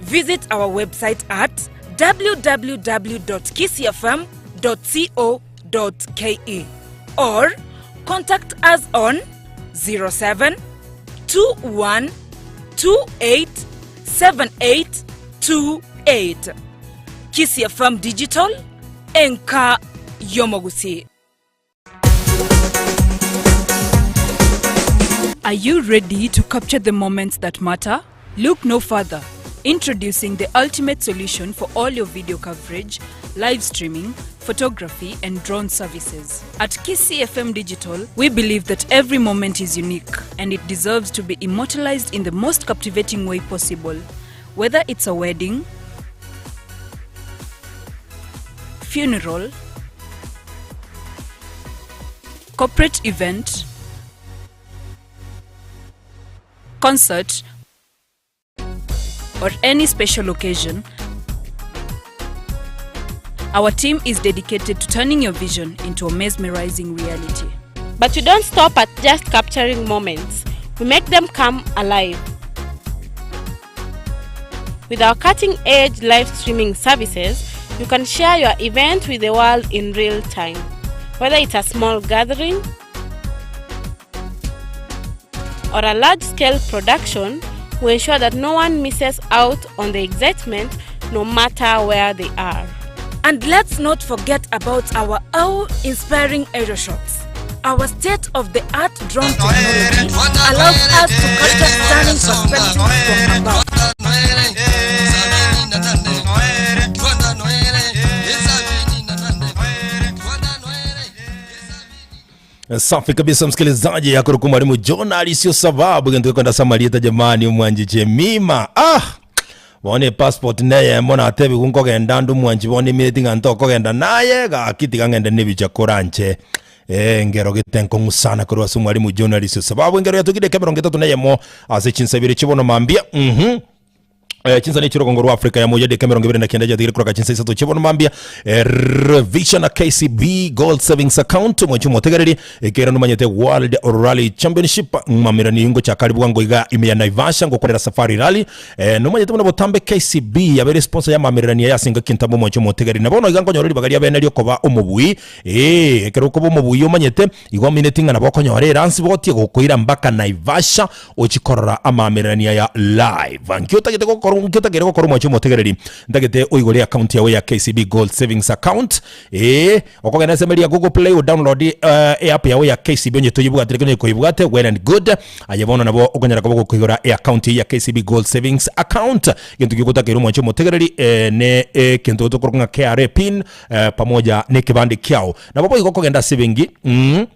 Visit our website at www.kisiifm.co.ke or contact us on 07 21 28 78 28. Kisii FM Digital, enka y'omogusii. Are you ready to capture the moments that matter? Look no further. Introducing the ultimate solution for all your video coverage, live streaming, photography, and drone services. At KCFM Digital, we believe that every moment is unique and it deserves to be immortalized in the most captivating way possible. Whether it's a wedding, funeral, corporate event, concert, or any special occasion, our team is dedicated to turning your vision into a mesmerizing reality. But we don't stop at just capturing moments. We make them come alive. With our cutting-edge live streaming services, you can share your event with the world in real time. Whether it's a small gathering or a large-scale production, we ensure that no one misses out on the excitement no matter where they are. And let's not forget about our awe-inspiring aerial shots. Our state-of-the-art drone technology allows us to capture stunning perspectives from above. Safi kabisa msikilizaji, yakuruku mwalimu John alisio sababu gento kwenda Samarieta jamani, mwanji chemima ah bone passport neye mbona atebi kunkogenda ndu mwanchi bone mireti ng'a ntokogenda naye gaki tiga ng'ende nebicha koranche Eh, ngero gete nkong'u sana korwa ase omwalimu John alisio sababu engero yatugire ekemerongo etato na eyemo ase chinsa ibere chibono mambia mhm Eh, chinsa nechirogongo rwa Afrika ya moja dakika 29 jatigire kuroka chinsa isato chibono mambia eh, Revisha na KCB Gold Savings Account mwanchi motegereri ekera nomanyete World Rally Championship mamirani ingo chakari bwango iga ime ya Naivasha ngokorera Safari Rally eh, nomanyete buna botambe KCB yabere sponsor ya mamirani ya singa kintambo mwanchi motegereri na bono iga nkonyora ribaga ria bene riokoba omobui eh ekero okoba omobui omanyete igo omineti ng'a nabo okonyora eransi botie gokoira mpaka Naivasha Ochie korora amaamererania aya live. Nki otagete gokora nki otagere gokora omwanchi omotegereri? Ntagete oigore account yao ya KCB Gold Savings Account. Ee, okogenda ase emeri ya Google Play o download uh, app yao ya KCB onye toyebwate lakini onye koyebwate well and good. Aye bono nabo okonyara koba gokoigora account ya KCB Gold Savings Account. Gento gigotakeire omwanchi omotegereri eh, ne ekento tokoroka ng'a KRA pin eh, pamoja ne ekebande kiao. Nabo boigo okogenda ase ebenki mm,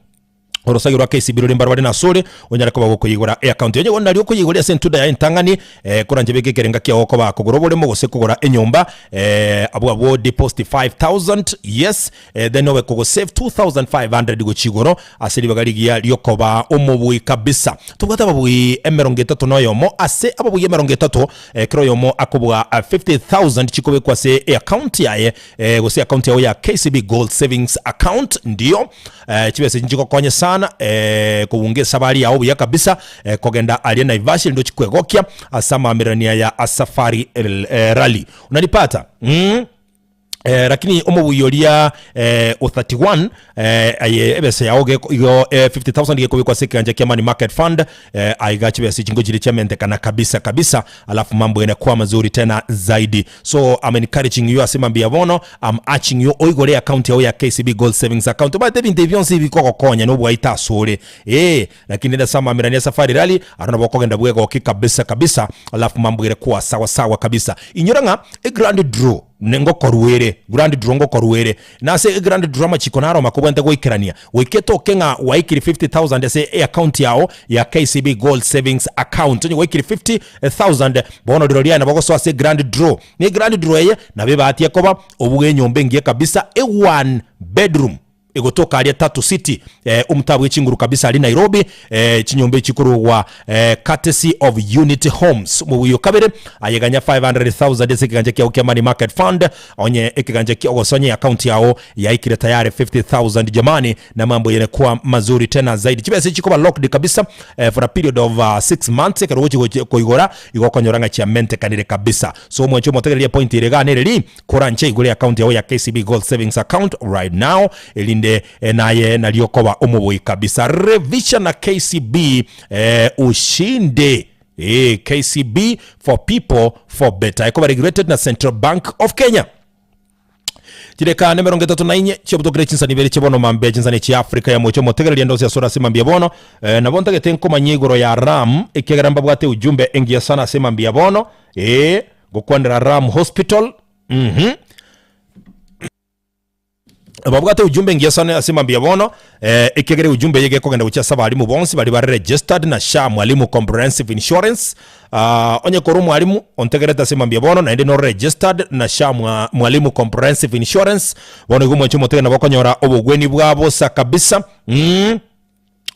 Orosagi rwa KCB rore mbarabare nasore, onyare koba gokoyigora eaccount. Onye nario okoyigora ase entuda yaye entang'ani, eh, koranche beka ekerenga kiao okoba kogora oboremo gose kogora enyomba, eh, abwo abwo deposit 5000, yes, eh, then obe kogosave 2500 gochia igoro ase ribaga rigiya riokoba omobui kabisa. Tobwate ababui emerongo etato na oyomo, ase ababui emerongo etato, eh, kera oyomo akobua 50000 chikobekwa ase eaccount yaye, eh, gose account yao ya KCB Gold Savings Account ndio eh, chibesa echi nchigokonye sana eh, kobunga esabari yao buya kabisa eh, kogenda aria Naivasha erinde ochikwegokia ase amamererania ya Safari eh, Rally unanipata mm? Eh, lakini omobuyi oria eh, o 31 eh, aye ebesa yao geko- igo eh, 50000 gekobekwa ase ekegancha kia money market fund eh, aiga chibesa echi ngochire chiamentekana kabisa kabisa alafu mambo yanakuwa mazuri tena zaidi So I'm encouraging you ase mambia bono, I'm urging you oigore account yao ya KCB Gold Savings Account. Omanyete ebinto ebi bionsi bikogokonya nobwaite asore. Eh, lakini rende ase amamerani ya Safari Rally, aro nabo okogenda bwegoki kabisa kabisa, alafu mambo ere kwa sawa sawa kabisa. Inyora ng'a e grand draw. ne ngokorwa ere, grand draw ngokorwa ere. Na ase egrand draw amachiko naro makobwate goikerania, goika etoke ng'a gwaikire 50,000 ase eaccount yao ya KCB Gold Savings Account. Onye gwaikire 50,000, bono rirorio aye nabo ogosoa ase egrand draw. Na egrand draw eye nabo ebahati ekoba obuge enyomba engiya kabisa, e one bedroom. Egotoka aria Tatu City, omtaa bwe chinguru kabisa aria Nairobi, chinyomba echi chikorugwa courtesy of Unity Homes. Omobuya o kabere ayeganya 500,000 ase ekeganja kiao kia Money Market Fund, onye ekeganja kia gose onye account yao yaikire tayari 50,000 jamani, na mambo yanakuwa mazuri tena zaidi. Chibesa echi chikoba locked kabisa for a period of 6 months, ekero ogochi koigora igo okonyora ng'a chiamentekanire kabisa. So omwanche omotegererie epoint ere igaa nereri, Koranche igure account yao ya KCB Gold Savings Account right now erinde naye nario okoba omobui kabisa. Revisha na KCB eh, ushinde. Eh, KCB for people for better. Ekoba regulated na Central Bank of Kenya. Chideka nemerongo etato na inye chiobutokire chinsani ibere chia bono mambia chinsani chia Afrika ya mocha omotegereria ndose asore ase mambia bono eh, nabo ntagete nkomanyia igoro ya Ram ekiagera mbabwate ujumbe engiya sana ase mambia bono eh, Gokwanera Ram Hospital mhm. Babwate ujumbe engiya sana ase mambia bono eh, ekiagera ujumbe eye gekogenda gochia ase abalimu bonsi baria bare registered na SHA Mwalimu Comprehensive Insurance. Ah, onye kore omwalimu ontegerete ase mambia bono naende nore registered na SHA mwa, Mwalimu Comprehensive Insurance bono igo mwanche omotege nabo okonyora obogweni bwa bosa kabisa mm.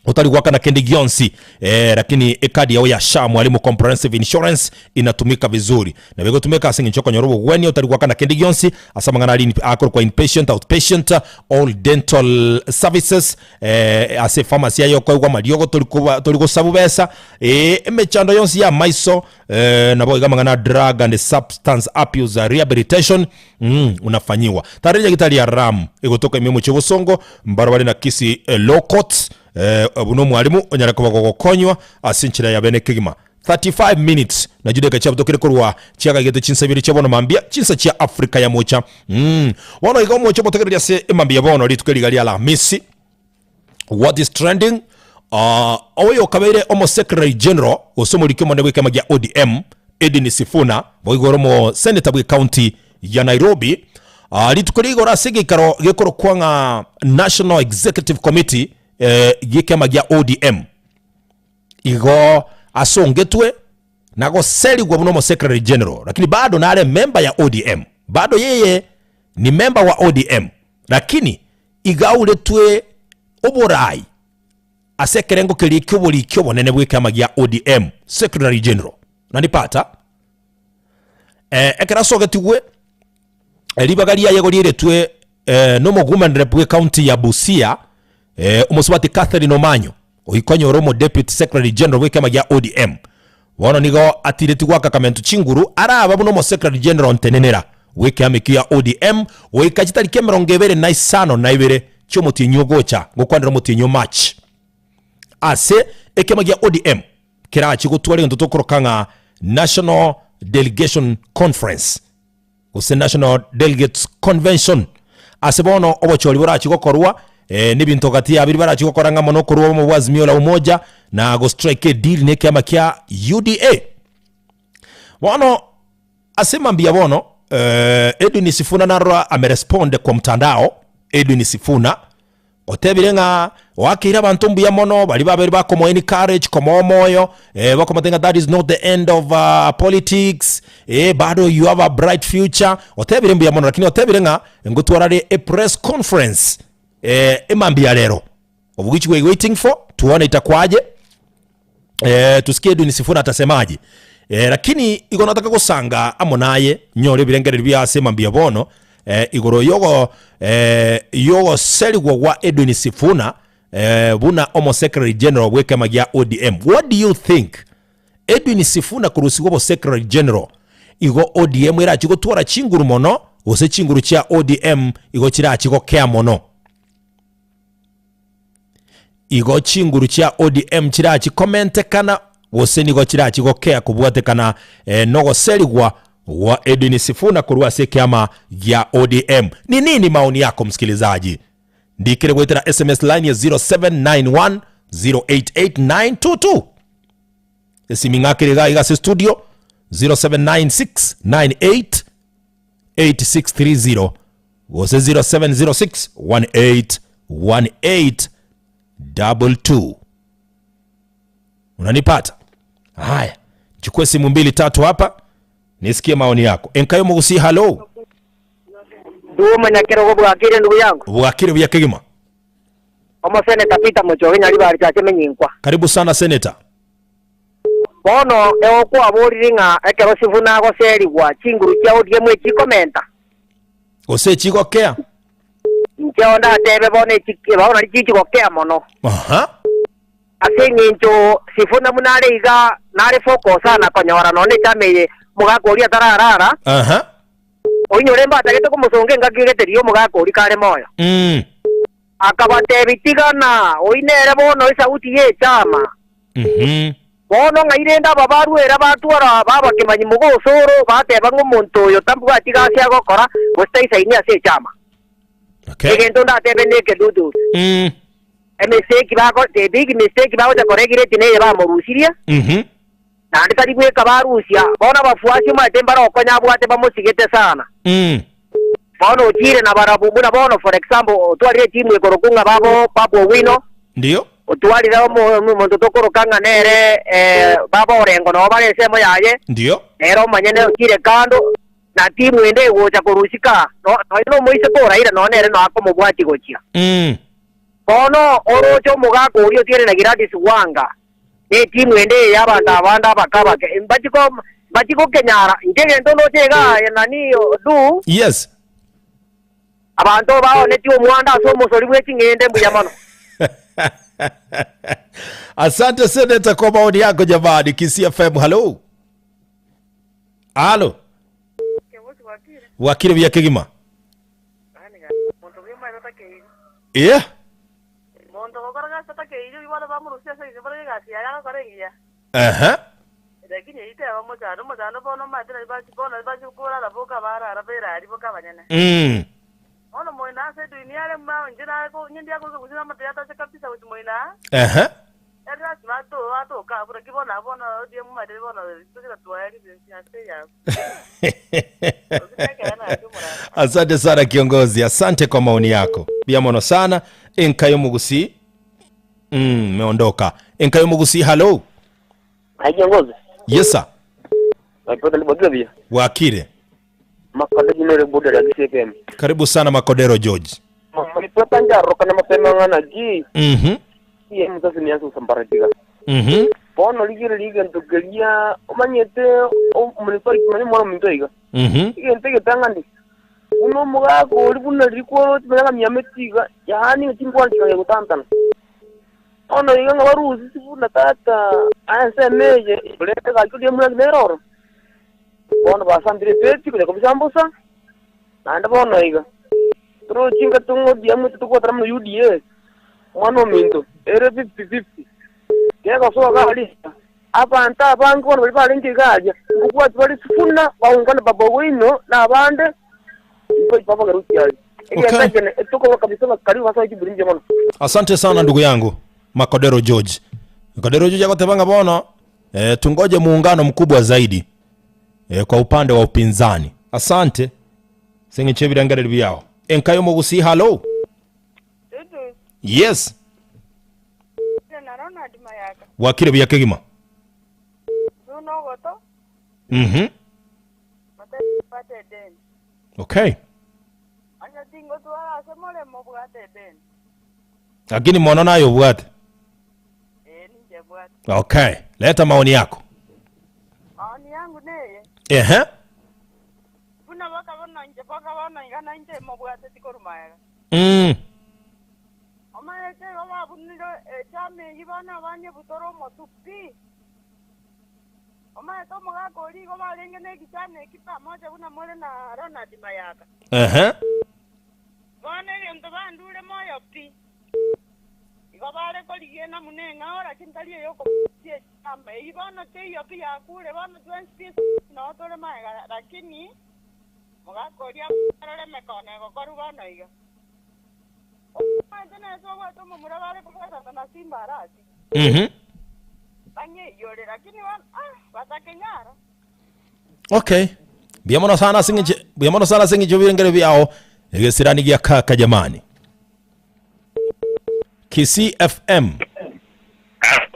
Otari goakana kende gionsi eh, lakini ekadi yao ya SHA Mwalimu Comprehensive Insurance inatumika vizuri. Nabo egotumeka ase eng'encho okonyora obogwenia otari goakana kende gionsi ase amang'ana aria akorokwa inpatient, outpatient, all dental services eh, ase epharmacy aye okoegwa amariogo tori koba tori gosabu besa eh, emechando yonsi ya amaiso eh, nabo iga amang'ana a drug and substance abuse rehabilitation mm, unafanyiwa. Tari nyagetari ya Ram egotoka ime omochie obosongo mbaro bare na Kisii Law Courts eh, buna omwalimu onyare koba gogokonywa ase enchera ya bene kegima. 35 minutes na chidakika chiabutokire korwa chiagaigete chinsa ibere chia bono mambia chinsa chia Africa ya mocha mm. Bono iga omoche omotegereri ase emambia bono rituko eriga ria Alhamisi What is trending? Uh, oyo okabeire omo secretary general gose omoriki omonene bw'ekiama gia ODM Edwin Sifuna boigo ore omo senator bwe county ya Nairobi uh, rituko ria igoro ase egeikaro gekorokwa ng'a National Executive Committee eh, gi'ekiama gia ODM igo asongetwe na goserigwa buna omo secretary general lakini bado nare member ya ODM bado yeye ni member wa ODM lakini Iga auretwe oboraai ase ekerengo keria ki'oboriki obonene bw'ekiama gia ODM, Secretary General. Nanipata? Eh, ekero asogetigwe, ribaga riaye igo riairetwe eh, nomowoman rep bw'ecounty ya Busia, eh, omosubati Catherine Omanyo, oyio konyora omo deputy secretary general bw'ekiama gia ODM. Bono nigo atiretie goaka kamento chinguru araba buna omo secretary general ntenenera bw'ekiama ekio ya ODM goika chitariki emerongo ebere na isano na ibere chi'omotienyi ogocha gokwanera omotienyi o March ase ekiama gia ODM kerache gotwara egento tokoroka ng'a National Delegation Conference. gose National Delegates Convention, ase bono obochori borachi gokorwa eh, nebinto gati ya biria barachi gokora ng'a mono okorwa obomo bwa Azimio la Umoja na go strike a deal na ekiama kia UDA. Bono ase mambia bono eh, Edwin Sifuna narora ameresponde kwa mtandao Edwin Sifuna Otebire ng'a oakeire abanto mbuya mono, baria babeire bakomoa encourage, komoa omoyo, eh, bakomotebia ng'a that is not the end of uh, politics, eh, bado you have a bright future. Otebire mbuya mono, lakini otebire ng'a ngotwarare a press conference eh, emambia ya rero of which we are waiting for, tuone itakuwaje eh, tusikie Edwin Sifuna atasemaje eh, lakini igo nataka gosanga amo naye nyore ebirengererio bia ase mambia bono eh, igoro yogo eh, yogoserigwa gwa Edwin Sifuna eh, buna omo secretary general bw'ekema gia ODM. What do you think? Edwin Sifuna korusigwa obo secretary general igo ODM erachi gotwara chinguru mono gose chinguru chia ODM igo chirachi gokea mono? Igo chinguru chia ODM chirachi komentekana gose nigo chirachi gokea kobwatekana nogoserigwa gwa Edwin Sifuna korwa ase ekiama gia ODM? Ni nini maoni yako msikilizaji? Ndikire goetera SMS line ya 0791 088922. Esimi ng'akere iga iga ase studio 0796 98. 8630 gose 0706 18 18 22. Unanipata? Haya, chukue simu mbili tatu hapa nisikie maoni yako. Enkayo Mugusi, halo. Ndugu omonyakerogo bwakire ndugu yangu. Bwakire buya kegima. Omoseneta Peter Mochoge Nyaribari Chache Menyinkwa. Karibu sana senator. Bono egokwaborire ng'a ekero Sifuna agoserigwa chinguru chia ODM echikomenta. Gose echigokea. Inche ondatebe bono echi bono nari chichigokea mono. Aha. Ase engencho Sifuna buna are iga nare focus sana konyora nonya echama eye omogaka oria atararara. Aha. Oinyore mbatagete komosonga engaki egete riria omogaka oria kare moyo. Mm. Akabatebia, Tigana, oyio nere bono esauti y'echama. Mhm. Bono ng'ai rende aba barwera batwara babakemanyi mogosoro, bateba ng'a omonto oyo tambwati gasi agokora, gose taisaini ase echama. Okay. Egento ndatebe nekedudu. Emistake bako the big mistake bagocha kora egireti neye bamorusirie, Mhm. naende tari bweka barusia. Bono abafuasi omanyete mbare okonya abwate bamosigete sana. Bono ochire nabarabwo buna bono for example otwarire etimu ekorokwa ng'a babo Babu Owino, Ndio. Otwarire omonto tokoroka ng'a nere baba Orengo nabo bare ensemo yaye, Ndio. nere omonyene ochire kando, na timu ende egocha korwa isiko aa, nonya nomoiseke o Raila nonya nere noa akomobwatia gochia. Bono oroche omogaka oria otigaire na Gladys Wanga, na etimu ende eye y'abanto abande abake abake, mbachie ko mbachie gokenyara. Inche egento ndoche iga aye nani du. Yes. Abanto baonetie omwando ase omosori bwe ching'ende mbuya mono. Asante seneta kwa maoni yako jamani. Kisii FM, hello. Halo. Wakire buya kegima. Yeah. Aha. Aha. Asante sana kiongozi, asante kwa maoni yako. Buya mono sana. Enka y'omogusi. Mm, meondoka. Enka y'omogusi, hello. Aye kiongozi. Yes sir. Waipota libwagira buya. Wakire. Makodero jinore boda ya Kisii FM. Karibu sana Makodero George. Malipota njarokana mapema ng'ana ki. Iye msasi ni asu sambaratika. Bono ligere ligento keria omanyete omonto manye mwana ominto iga. Egento egetang'ani buna omogaka oria buna riria kworoche manya ng'a miameti iga yaani chinkwana chikagenda gotantana. Bono iga ng'a barusie buna tata aye ensemo eye orente gaki oria muna nere oro. Bono basambire ebeti konya kobisambosa, naende bono iga torochi inga tong'odia amo titogwatana buna UDA, omwana ominto, ere fifty fifty. Kegosoa iga aria, abanto abange bono baria barenge iga aria, ngobwati bare Sifuna, baungane Babu Owino na abande, nigo babagerusia aria. Egento Okay. ekene etokorwa kabisa ng'a karibu basoe chiburi mbuya mono. Asante sana ndugu yangu Makodero George. Makodero George agoteba ng'a bono eh, tungoje muungano mkubwa zaidi eh, kwa upande wa upinzani. Asante ase eng'encho y'ebirengererio biao. Enka y'omogusii hallo. Yes. Bwakire buya kegima. Mhm. Okay. Lakini mono naye obwate. Okay. Leta maoni yako. Maoni yangu neye, Ehe. buna boka bono inche boka bono iga na inche mobwateti korwa magega. Omanyete igo babunire echama eyio bono abanyebutore omotwe pi. Omanyete omogaka oria igo barenge na ekichama eki pamoja buna more na Ronald Mayaka. Ehe. Bono egento bandure moyo pi. Igo bare korigia enamuna eng'ao, lakini tari ey'okobusia echama eyio bono teiyo pi yakure bono twensi pi noo tore magega lakini mogaka oria arore emekono egokorwa bono iga. Omanyete nere tobwate omomura bare kobwatana na Simba Arati. Bang'eiyore lakini bono ah batakenyara. Okay. Mbuya mono sana ase eng'encho mbuya mono sana ase eng'encho y'ebirengero biao egesirani gia kaka jamani. Kisii FM.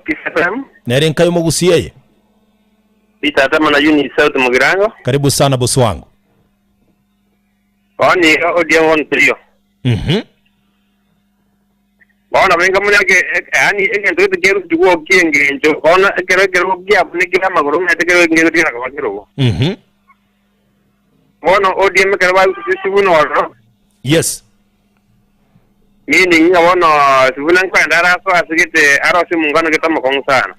Kisii FM. Nere nkayo mogusie eye. Peter Atama na Eunice Sauti Mugirango. Karibu sana bosi wangu. Bono iga ODM bono toriyo. Mhm. Bono benga muna eke yaani egento gete keruti gwokia engencho bono ekero ekerogo kiabunekire amagoro omanyete ekero ekenge gotigara koba kerogo. Mhm. Bono ODM ekero barusetie Sifuna ororo, Yes. meaning ng'a bono Sifuna nkoenda are asoe ase gete arose omongano gete omokong'u sana.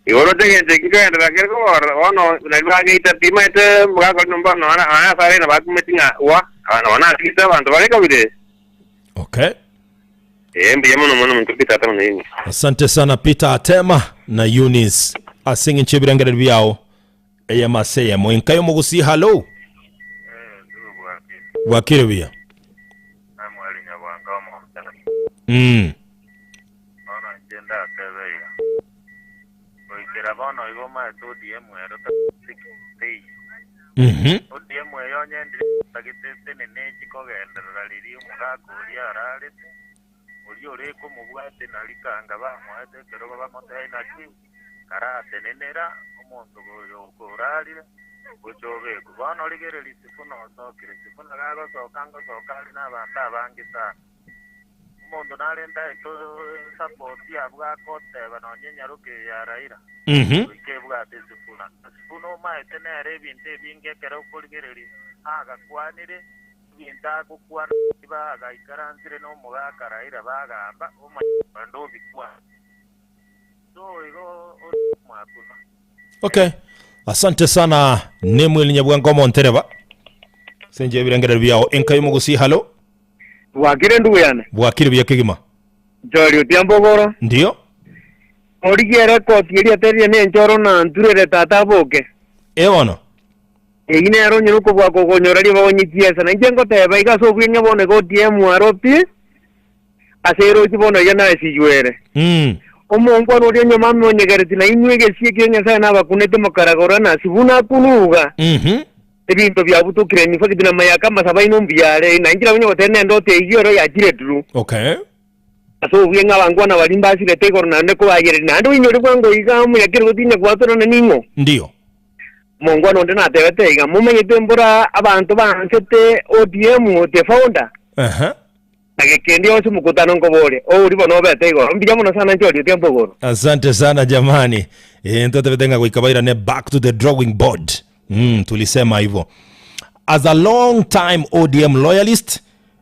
Igoro tegento eki nkogenderera kere koborora, bono nario bageita pi, maete omogaka oria nomba nonya nonya ase are nabakumeti ng'a wa, nabo natigete abanto bare kabere. Okay. Ee, mbuya mono mono monto Peter Atema na Eunice. Asante sana Peter Atema na Eunice ase eng'encho y'ebirengererio biao eyemo ase eyemo. Enka y'omogusii hallo. Bwakire buya. Bono inche ndatebe iga, Goikera bono igo omaete ODM ero tagete teiyo. ODM eyo onye ndire tagete etenene echi kogenderera riria omogaka oria ararete, oria ore komobwate na rikanga bamoete ekerogo bamotebie naki karatenenera omonto oyo orarire gocha obekwe. Bono rigereria Sifuna osokire, Sifuna gagosoka ngosoka are nabanto abange sana. Omonto narente aete esapoti abwo agoteba nonya enyaroke eye ya Raila goika ebwate Sifuna. Na Sifuna omaete nere ebinto ebinge ekero okorigereria agakwanire, ebinto agokwana bagaikaransire nomogaka Raila bagamba omanye onde obikwana. So igo omwakuna. Okay. Asante sana Nemuel Nyabwango omontereba. Senje ebirengerero biao enka yomogusi halo. Bwakire ndugu yane. Bwakire buya kegima. Nchori otia mbogoro. Ndio. Origie erekoti eria eterire nenchoro na nturere tata aboke. Ee bono. Eyio nero onye nokobua kogonyora ribaga onye chiesa. Na inche ngoteba iga ase obweng'e bono iga otie mwaro pi, ase erochi bono iga naesiyuere. Omongwana oria nyuma amonyegereti na inwe egesio ekio Nyasae nabakunete mokaragora nasi buna akunuga. Ebinto biabutokire in fact na mayaka amasabo aino mbuya are, na inche nabo nyagoteba nendoto eyio ero yachire true. Okay. Ase obuya ng'a abangwana baria mbasirete igoro naende kobayereria, naende oinyore bwango iga omonyakeri gotinya gwatorana ning'o? Ndio. Omongwana onde natebete iga, Momanyete mbora abanto baansete ODM the founder? Aha. Na gekendi onsi mokutano nkoboria, Ouri bono obete igoro? Mbuya mono sana inche oria otiampa igoro. Asante sana jamani. Eh, ntotebete ng'a goika bairane back to the drawing board. Mm, tulisema hivyo. As a long time ODM loyalist,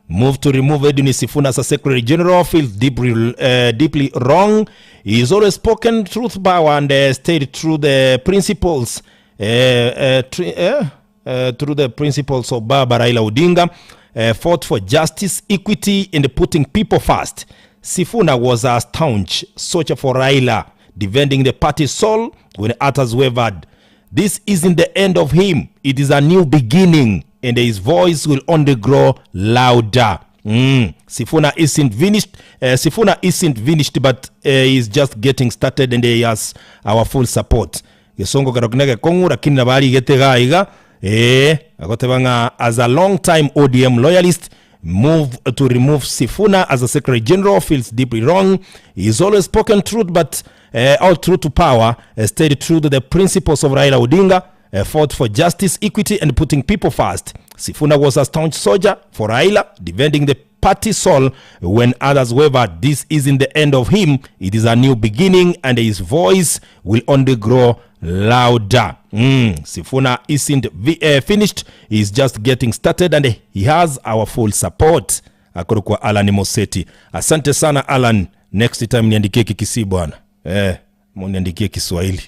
move to remove Edwin Sifuna as a Secretary General feels deeply, uh, deeply wrong. He has always spoken truth power and uh, stayed true the principles uh, uh, tr- uh, uh, through the principles of Baba Raila Odinga, uh, fought for justice, equity, and putting people first. Sifuna was a staunch soldier for Raila, defending the party's soul when others wavered. This isn't the end of him, it is a new beginning, and his voice will only grow louder. Mm. Sifuna isn't finished. Uh, Sifuna isn't finished, but uh, he's just getting started, and he has our full support. Gesongo kero kende gekong'u lakini nabo arigete iga iga ee agoteba ng'a as a long time ODM loyalist move to remove Sifuna as a secretary general feels deeply wrong. He is always spoken truth but uh, all true to power, uh, stayed true to the principles of Raila Odinga, uh, fought for justice, equity and putting people first. Sifuna was a staunch soldier for Raila, defending the party soul when others wavered. This isn't the end of him, it is a new beginning and his voice will only grow louder. Mm, Sifuna isn't vi- uh, finished, he's just getting started and he has our full support. Akorokwa Alan Moseti. Asante sana Alan, next time niandikie Kikisii bwana. Eh, muniandikie Kiswahili.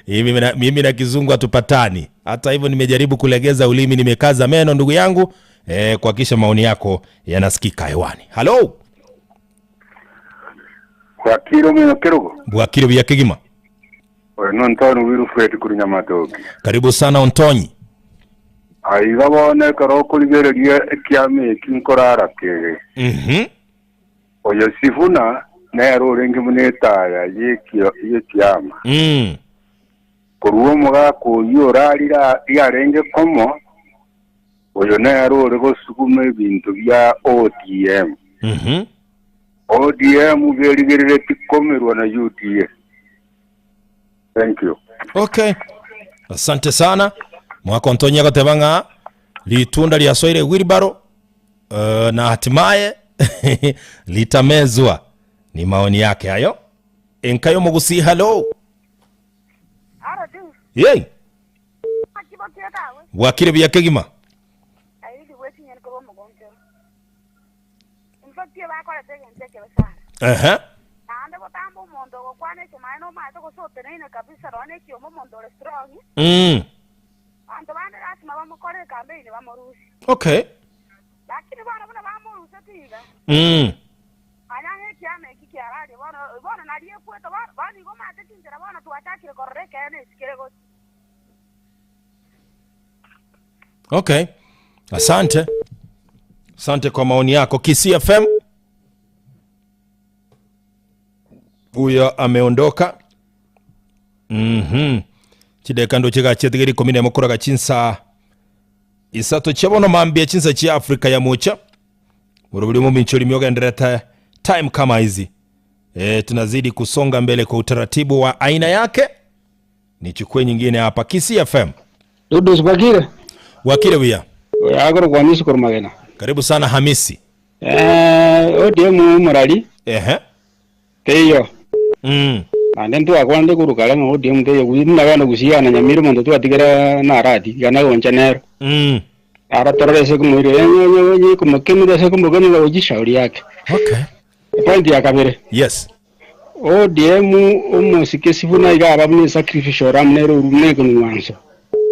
Mimi na, mimi na kizungu hatupatani. Hata hivyo nimejaribu kulegeza ulimi, nimekaza meno ndugu yangu eh, kuhakikisha maoni yako yanasikika hewani. Halo, Bwakire omino kerogo. Bwakire buya kegima. Oyo nontoni Wilfred korwa Nyamatoke. Karibu sana Ontonyi. Aiga bono ekero okorigereria ekiama eki nkorara kege. Mhm. Oyo Sifuna nere orenge buna etaya y'ekio- y'ekiama. Mm. Korwa omogaka oyio orarire riarenge komo, oyo nere ore gosuguma ebinto bia ODM. ODM berigereretie komerwa na UDA. Thank you. Okay. Asante sana. Mwaka ontonya goteba ng'a ritunda riasoire wheelbarrow uh, na hatimaye litamezwa. Ni maoni yake hayo. Enka y'omogusii hello. Yei. Bwakire buya kegima. Ehe. Mm. Okay. Mm. Manya ng'a ekiama eki kiararie bono, bono nario ekwete, bono, bono igo omanyete chinchera bono twachakire korora ekeene eki kere gochia. Okay. Asante. Asante kwa maoni yako. Kisii FM. Huyo ameondoka. Mhm. Chideka ndo chigachiatigera ikomi nemo koraga chinsa isato chia bono mambia chinsa chia Afrika ya mocha. Borobori omomincho orimi ogenderete time kama hizi. E, tunazidi kusonga mbele kwa utaratibu wa aina yake. Nichukue nyingine hapa Kisii FM. Dudus Bwakire. Bwakire buya. Agoro kwa Hamisi korwa Karibu sana Hamisi. Eh, ODM omorari. Ehe. Teiyo. Mm. Naende ntwakwanete korwa kare ng'a ODM teiyo gusii buna bono gusii yana Nyamira omonto twatigera na Arati iga nagoncha nero. Mm. Ara torore ase komoirera onye onye onye komokemera ase komokemera gochia shauri yake. Okay. Epoint ya kabere. Yes. ODM omosike Sifuna iga aba buna esacrificial ram nere oru buna ekeng'wanso.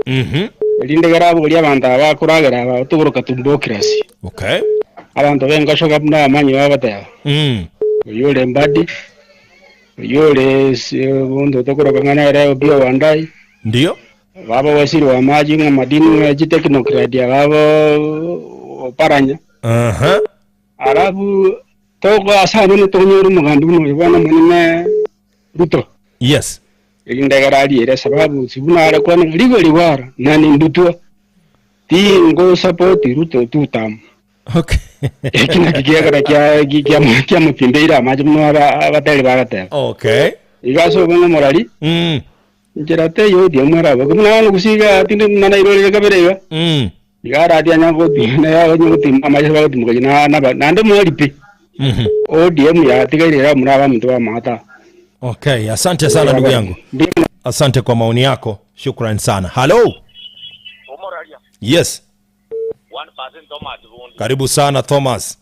Mhm. Erinde ekero aboria abanto aba bakoragera aba tokoroka tumbocracy. Okay. Abanto b'enkashoka buna abamanyi bagoteba. Mm. Oyio ore Mbadi, oyio ore omonto tokoroka ng'a nere Opiyo Wandayi. Ndio. Baba Waziri wa maji ng'a madini ng'a chitechnocrat aba Oparanya. Aha. Alafu togo ase abwo tokonyora omogambi buna oyo bono omonene Ruto. Yes. Erinde ekero ariere sababu si buna are kwana ng'a rigori gwaro na nindutwa tingo support Ruto two term. Okay. Eki naki kiagera kia kia kiamopimbeire amache buna abateri bagateba. Okay. Iga ase obong'e omorari. Mm. Inchera teiyo ODM eraboke buna bono gose iga tinde buna nairorire kabere iga. Mm. Iga aratie anya gotimba anya gotimba amache bagotimoka na na naende mwari pi. Mhm. ODM yatigaire era muna abaminto b'amagata. Okay, asante sana ndugu yangu. Asante kwa maoni yako. Shukran sana. Hello. Omoraria. Yes. 1% Thomas Bundi. Karibu sana Thomas.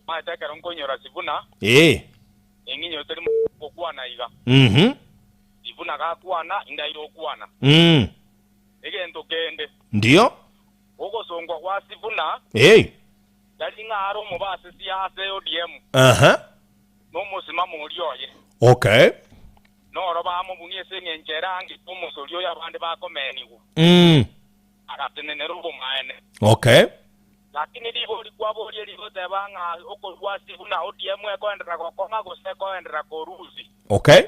Maete ekero nkonyora Sifuna, Eh. eng'inyo teri gokwana iga. Mhm. Sifuna gakwana, indaire okwana. Mm. Egento kende. Ndio. Ogosongwa gwa Sifuna, Eh. tari ng'a are omobasisi ase ODM. Aha. Nomosimamo oria oye. Okay. Noro bamobung'ia ase engencho ere angete omosori oyo abande bakomenigwa. Mm. Agatenenera obomaene. Okay. Lakini ribori kwaboria rigoteba ng'a okorua ase buna ODM ekoenderera gokong'a gose ekoenderera korusia. Okay.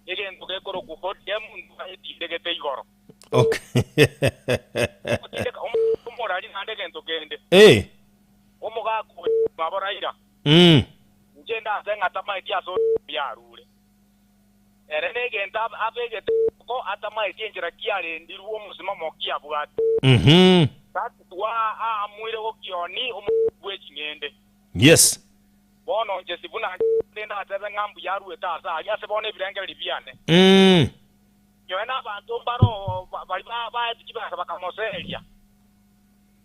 Egento gekorokwa ODM ntoa etindegete igoro. Okay. Ogotindeka omorari naende egento kende. Eh. Omogaka oyo mwabo Raila. Mm. Inche ndase ng'a tamaeti ase ODM yarure. Ere negento abegete koboko atamaeti enchera ki arendirwe omosimamo ki abwate. Mhm. That's why aamuire gokioni omochie bwe ching'ende. Yes. Bono inche si buna nde ndatebe ng'a mbuya aruete aase aria ase bono ebirengererio biane. Mm. Nyowe nabanto mbaro baria baetwe chibesa bakamoseria.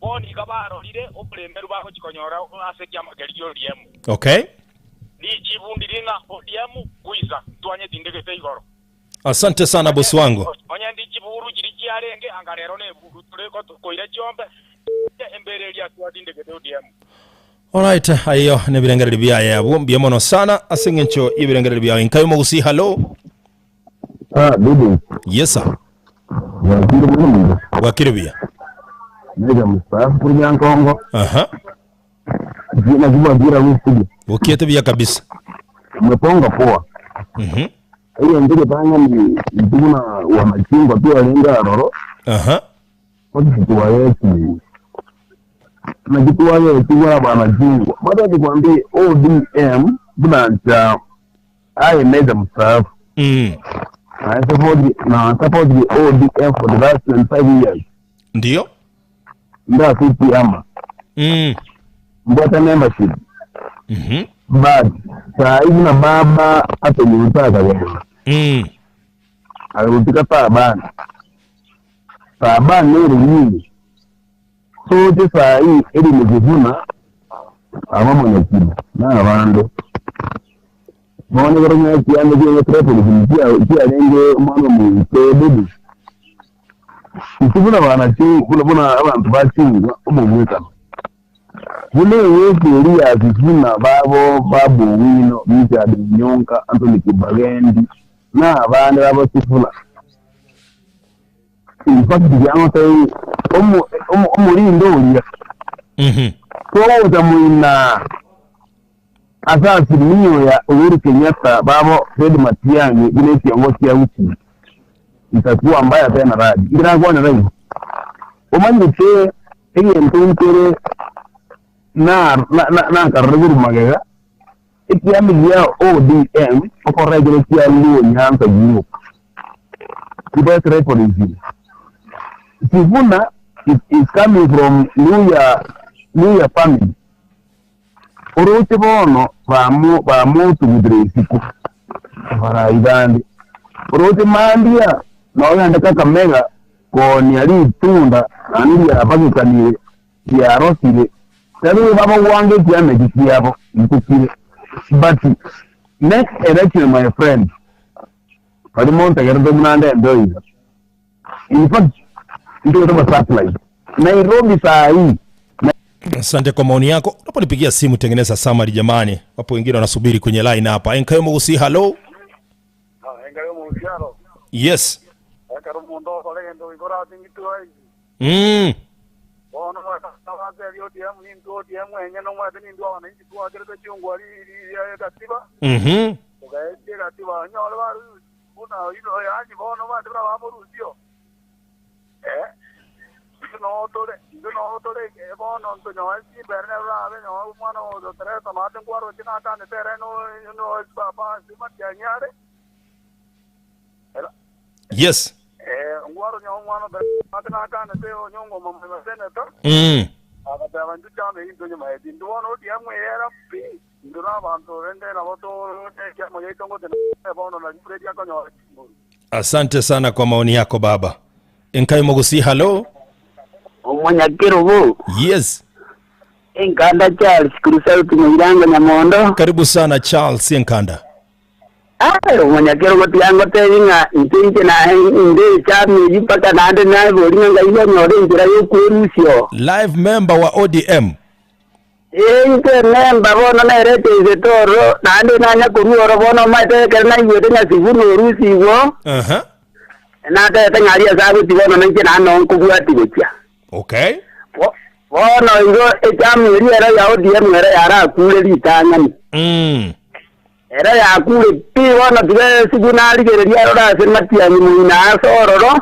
Bono iga barorire oboremeru bagochia konyora ase ekiama keria gia ODM. Okay. Richibu ndiri ng'a ODM goisa ntwanye tindegete igoro. Asante sana bosi wangu. Onye ndi chiburu chiria chiarenge anga rero neburu tore koira chiombe embere eria twatindegete ODM. Alright, ayo nebirengererio biaye abwo mbuya mono sana ase eng'encho y'ebirengererio biawe. Nkayo mogusii hallo. Ah, Didi. Yes sir. Bwakire buya. Bwakire buya. Nega mustaafu kuri Nyankongo. Aha. Jina kubwa gira huyu studio. Bukiete buya kabisa. Umeponga poa. Mhm. Egento egetang'ani intwe buna wanachungwa twarenge aroro, Aha. Naki twagetigwe? Naki twagetigwe abanachungwa? Matati kwambie ODM buna ncha aye meja mstaafu. Mm. Na support na support the ODM for the last 25 years. Ndio. Ndafiti ama. Mm. Mbwata membership. Mhm. But saa hizi na baba hata nilitaka kwenda. Mm. Alikutika taabani. Taabani nere nyingi. Sote saa hii eri mukivuna aba mwenyekiti na abande. Bono ekero ng'a kianda kiaye tripod kiarenge omwana omonto baby. Intwe buna bana buna buna abanto ba chingwa omogwekano. Buna ewiki eria ya Sifuna babo Babu Owino, Richard Onyonka, Anthony Kibagendi na abande babo Sifuna. In fact tiga ngotebi omorinde oria togocha moina ase Azimio ya Uhuru Kenyatta babo Fred Matiang'i buna ekiongo kia Gusii itakuwa mbaya tena radi. Inki nakwanera igo? Omanyete egento nkere nakarora korwa magega, ekiama gia ODM okorora ekero kia Luo Nyanza Group People's Reference Sifuna is, is coming from Luya, Luya family oroche bono bamotugutire isiko abarai bande oroche mambia nogende Kakamega koonia ritunda naende riabagekanire riarosire tari babogwange ekiama eki kiabo ntukire but next election my friend bari montegerete buna nde embeo iga in fact ntugete satellite Nairobi saa hii. Asante kwa maoni yako. Unaponipigia simu tengeneza summary jamani. Wapo wengine wanasubiri kwenye line hapa. Enkayo Mugusi, hello. Enkayo Mugusiaro. Yes. Ekero omonto okora egento igoro ating'itwe aisi. Bono mwete ODM nintwe ODM enyene omwete nintwe abananchi twakerete chingwa riria ekatiba. Togaetia ekatiba onyore baru buna ino yaani bono omanyete buna bamorusio. Intwe noo tore, intwe noo tore bono ntonyoe chimbere nere orabe nyoe omwana o Teresa maate nkwaroche nakanete ere no papa ase matiang'i are. Yes. Ngwaro nyoe omwana o Teresa maate nakanete onyongo omomanya senator. Agateba intwe chama eyio intwe nyamaeti. Intwe bono ODM eyera pi. Intwe nabanto rende nabo tore ekiamo giaito ngotenena bono na ribre riakonyora chinguru. Asante sana kwa maoni yako baba. Enkai Mogusi, hello. Omonyakerogo. Yes. Enkanda Charles Kurusauti Moirango Nyamondo. Karibu sana Charles Enkanda. Aye omonyakerogo tiga ngotebi ng'a inche inche naye inde echama eyio mpaka naende nabori ng'a ngai banyore enchera y'okwerusio. Live member wa ODM. Ee, intwe nemba bono nerete inse toro, naende nanya korua oro bono omanyete ekero naigwete ng'a Sifuna orusigwe, Aha. natebete ng'a aria ase agochia bono nainche naende noo nkobwatia gochia. Okay. Bo- Bono igo echama eria ero ya ODM ero yarakure ritang'ani. Ero yakure pi bono tiga Sifuna arigererie arore ase matiang'i moino ase ororo.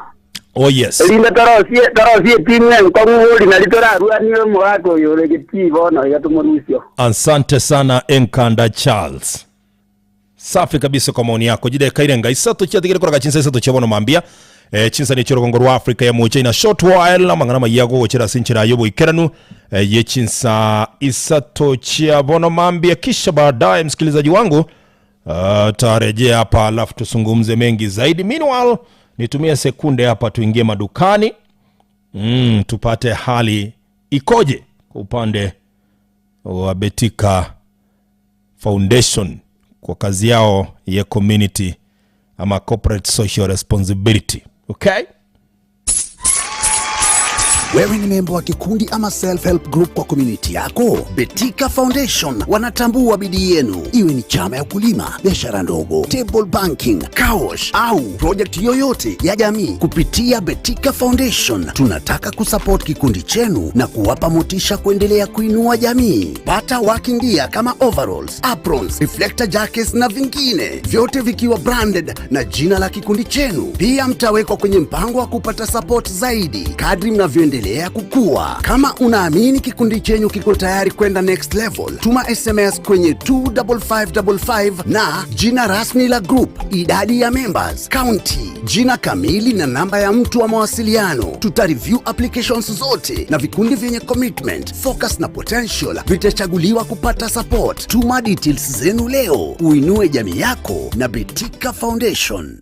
Oh yes. Erinde torosie torosie etimu enkong'u bori nari torarwanie omogaka oyo ore getii bono iga tomorusie. Asante sana Enkanda Charles. Safi kabisa kwa maoni yako. Jideka irenga isato chiatigire koraga chinsa isato chia bono mambia. Eh, chinsa ni chirogongo rwa Africa ya mocha ina short while amang'ana maiya gogochera ase enchera y'oboikeranu eh, ye chinsa isato chia bono mambia kisha baadaye msikilizaji wangu Uh, tarejea hapa alafu tuzungumze mengi zaidi. Meanwhile, nitumie sekunde hapa tuingie madukani tupate hali ikoje kwa upande wa Betika Foundation kwa kazi yao ya community ama corporate social responsibility. Okay? Wewe ni memba wa kikundi ama self help group kwa community yako? Betika Foundation wanatambua bidii yenu, iwe ni chama ya ukulima, biashara ndogo, table banking, car wash au project yoyote ya jamii. Kupitia Betika Foundation tunataka kusupport kikundi chenu na kuwapa motisha kuendelea kuinua jamii. Pata working gear kama overalls, aprons, reflector jackets na vingine, vyote vikiwa branded na jina la kikundi chenu. Pia mtawekwa kwenye mpango wa kupata support zaidi kadri mnavyoendelea kukua. Kama unaamini kikundi chenyu kiko tayari kwenda next level, tuma SMS kwenye 25555 na jina rasmi la group, idadi ya members, county, jina kamili na namba ya mtu wa mawasiliano. Tuta review applications zote na vikundi vyenye commitment, focus na potential vitachaguliwa kupata support. Tuma details zenu leo, uinue jamii yako na Betika Foundation.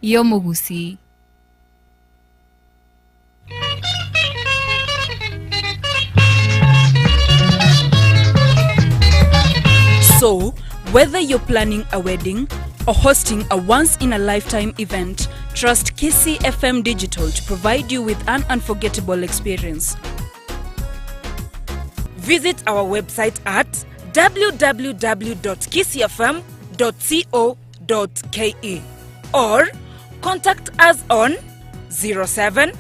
Y'omogusii. So, whether you're planning a wedding or hosting a once in a lifetime event, trust Kisii FM Digital to provide you with an unforgettable experience. Visit our website at www.kisiifm.co.ke or contact us on 07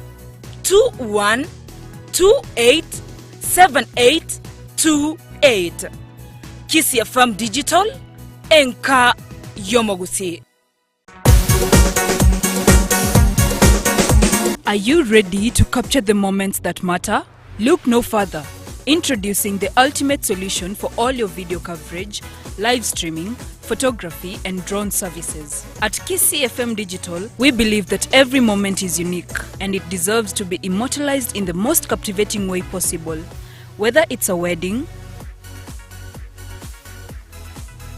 21 28 78 28. Kisii FM Digital, enka y'omogusii. Are you ready to capture the moments that matter? Look no further. Introducing the ultimate solution for all your video coverage, live streaming, photography, and drone services. At Kisii FM Digital, we believe that every moment is unique and it deserves to be immortalized in the most captivating way possible. Whether it's a wedding,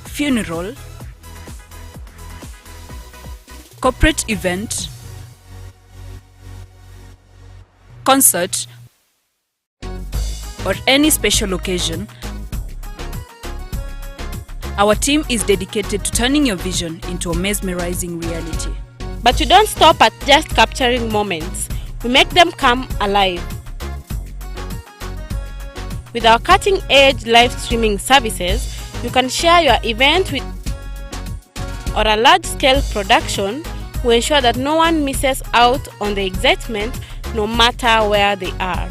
funeral, corporate event, concert, or any special occasion, our team is dedicated to turning your vision into a mesmerizing reality. But we don't stop at just capturing moments. We make them come alive. With our cutting-edge live streaming services, you can share your event with or a large-scale production. We ensure that no one misses out on the excitement, no matter where they are.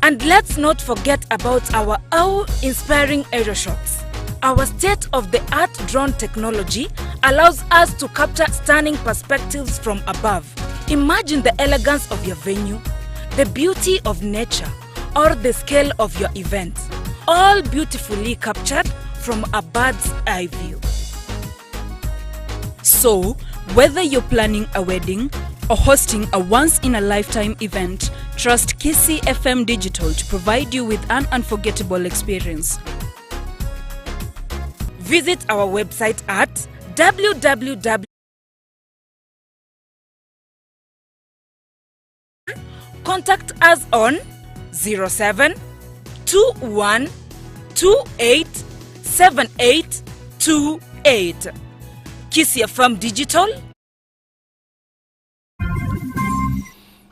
And let's not forget about our awe-inspiring aerial shots. Our state-of-the-art drone technology allows us to capture stunning perspectives from above. Imagine the elegance of your venue, the beauty of nature, or the scale of your event, all beautifully captured from a bird's eye view. So, whether you're planning a wedding or hosting a once-in-a-lifetime event, trust Kisii FM Digital to provide you with an unforgettable experience. Visit our website at www. Contact us on 07 21 28 78 28. Kisii FM Digital.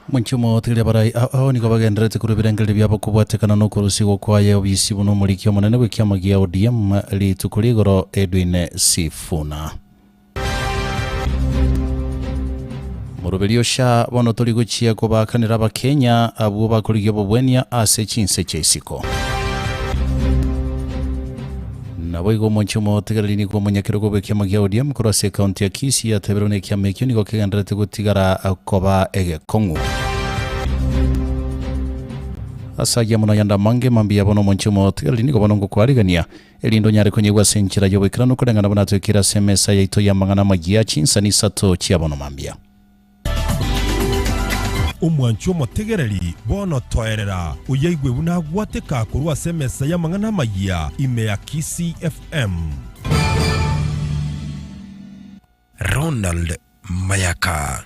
Mwanche omotigeria abarai ao nigo bagendererete korwa ebirengererio biabo kobwatekana nokorusigwa kwaye obisi buna omoriki omonene bw'ekiama gia ODM rituko rigoro Edwin Sifuna. Moroberio sha bono tori gochia kobakanera abakenya abwo bakorigia obobwenia ase chinse chia isiko. Naboigo omonche omotegereri nigo omonyakerogo bw'ekiama gia ODM korwa ase ekaunti ya Kisii ateberwe nekiama ekio nigo kegendererete gotigara koba egekong'u. Ase ayio amo nayande amange mambia bono omonche omotegereri nigo bono ngokwarigania erinde onyare konyegwa ase enchera y'oboikeranu koreng'ana buna toikire ase emesa yaito y'amang'ana amayia chinsani isato chia bono mambia. Omwanchi omotegereri, bono toerera, oyaigwe buna agwateka korwa ase emesa y'amang'ana amayia ime ya Kisii FM. Ronald Mayaka.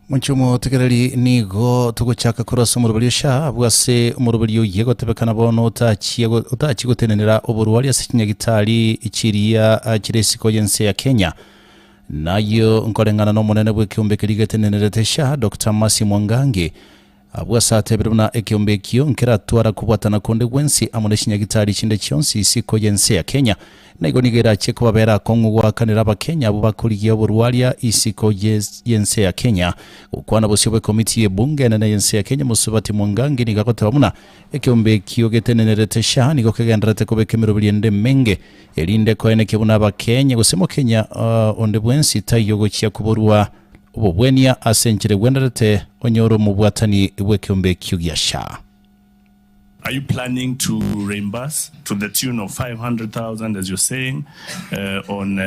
Mwanchi omotegereri, nigo togochaka korwa ase omoroberio sha abwo ase omoroberio oyio egotebekana bono otachie otachie gotenenera oborwari ase chinyagitari chiria chire isiko y'ense ya Kenya. Nayio nkoreng'ana nomonene bw'ekeombe keria getenenerete SHA, Doctor Mercy Mwangangi, Abwo ase atebire buna ekeombe ekio nkeratwara kobwatana konde gwensi amo ne chinyagitari chinde chionsi isiko y'ense ya Kenya, na igo nigo erachie kobabera akong'u goakanera Abakenya abwo bakorigia oborwaria isiko y'ense ya Kenya. Gokwana bosio bw'ekomiti y'ebunge enene y'ense ya Kenya Mosubati Mwangangi nigo agoteba buna ekeombe ekio getenenerete SHA nigo kegendererete kobeka emeroberi ende emenge erinde koenekia buna Abakenya gose Mokenya onde bwensi taiyo gochia koborwa Obobwenia ase enchera egwenerete onyore omobwatani bw'ekeombe ekio gia SHA. Are you planning to reimburse to the tune of 500,000 as you're saying on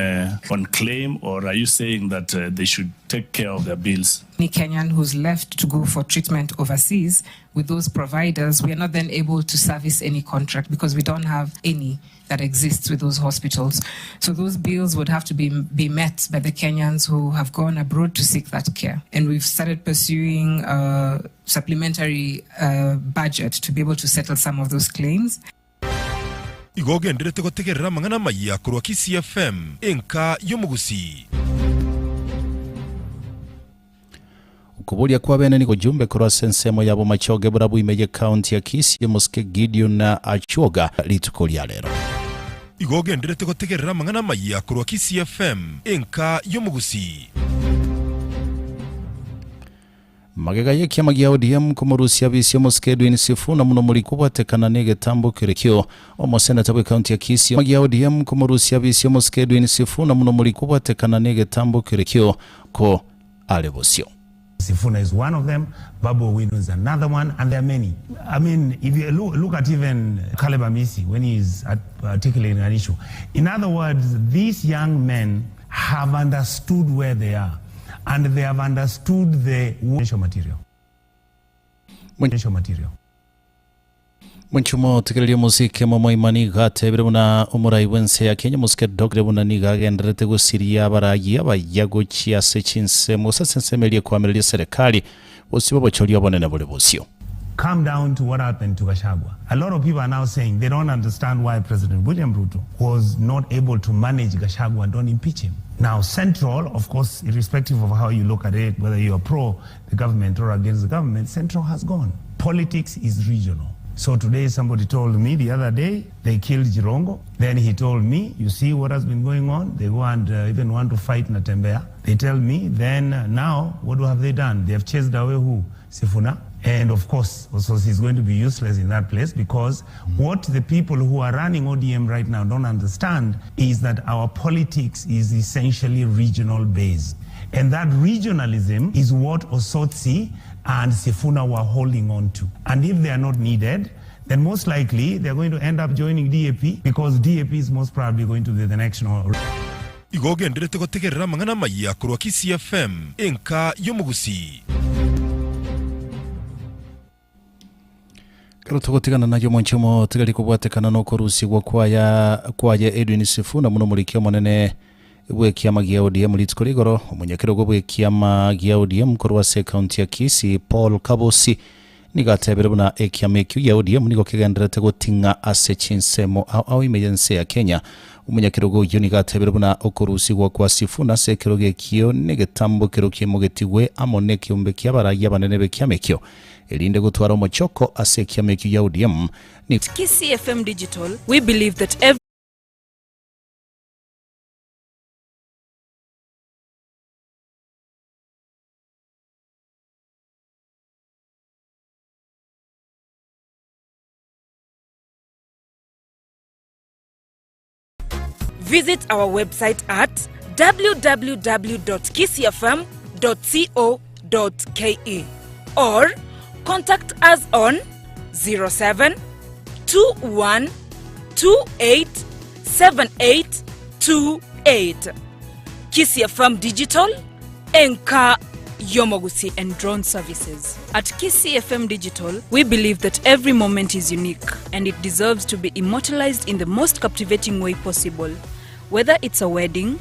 on claim or are you saying that they should take care of their bills? Any Kenyan who's left to go for treatment overseas with those providers, we are not then able to service any contract because we don't have any that exists with those hospitals. So those bills would have to be, be met by the Kenyans who have gone abroad to seek that care. And we've started pursuing a supplementary uh, budget to be able to settle some of those claims. Igo ogenderete gotegerera amang'ana amayia korwa Kisii FM, enka y'omogusii. Okoboria kw'abene nigo jumbe korwa ase ensemo ya Bomachoge borabu ime y'Ecounty ya Kisii omosike Gideon Achuoga rituko ria rero. Igo ogenderete gotegerera amang'ana amayia korwa Kisii FM, enka y'omogusii. Magega y'ekiama gia ODM komorusia bisia omosike Edwin Sifuna muno mori kobwatekana negetambo kerekio omoseneta bw'ecounty ya Kisii gia ODM komorusia bisia omosike Edwin Sifuna muno mori kobwatekana negetambo kerekio ko are bosio. Sifuna is one of them, Babu Owino is another one, and there are many. I mean, if you look, look at even Caleb Amisi when he is articulating an issue. In other words, these young men have understood where they are, and they have understood the material. Material. Mwanche omotegereria omosike momoima nigo atebire buna omorai bw'ense ya Kenya omosike Dogre buna nigo agendererete gosiria abaragi abayia gochia ase chinsemo gose ase ensemo eria ekoamereria eserekari bosio bobochoria obonene bore bosio. Come down to what happened to Gachagua. A lot of people are now saying they don't understand why President William Ruto was not able to manage Gachagua and don't impeach him. Now, Central, of course, irrespective of how you look at it, whether you are pro the government or against the government, Central has gone. Politics is regional. So today somebody told me the other day they killed Jirongo. Then he told me, you see what has been going on? They go and uh, even want to fight Natembea. They tell me, then uh, now what have they done? They have chased away who? Sifuna. And of course, also he's going to be useless in that place because what the people who are running ODM right now don't understand is that our politics is essentially regional based. And that regionalism is what Osotsi and Sifuna were holding on to. And if they are not needed, then most likely they're going to end up joining DAP because DAP is most probably going to be the next. Igo ogenderete gotegerera amang'ana amayia korwa Kisii FM, enka y'omogusii. Ekero togotigana naye omonche omotigari kobwatekana nokorusigwa kwaya kwaye Edwin Sifuna buna omoriki omonene bw'ekiama gia ODM rituko rigoro, omonyakerogo bw'ekiama gia ODM korwa ase ekaunti ya Kisii Paul Kabosi nigo atebire buna ekiama ekio gia ODM nigo kegendererete goting'a ase chinsemo ao ao ime y'ense ya Kenya. Omonyakerogo oyio nigo atebire buna okorusigwa kwa Sifuna ase ekerogo ekio negetambo kero kiemogetigwe amo nekeombe ki'abarai abanene b'ekiama ekio erinde gotwara omochoko ase ekiama ekio gia ODM. Nigo. At Kisii FM Digital, we believe that every. Visit our website at www.kisiafm.co.ke or contact us on 07 21 28 78 28. Kisii FM Digital, enka y'omogusii. and drone services. At Kisii FM Digital, we believe that every moment is unique and it deserves to be immortalized in the most captivating way possible. Whether it's a wedding,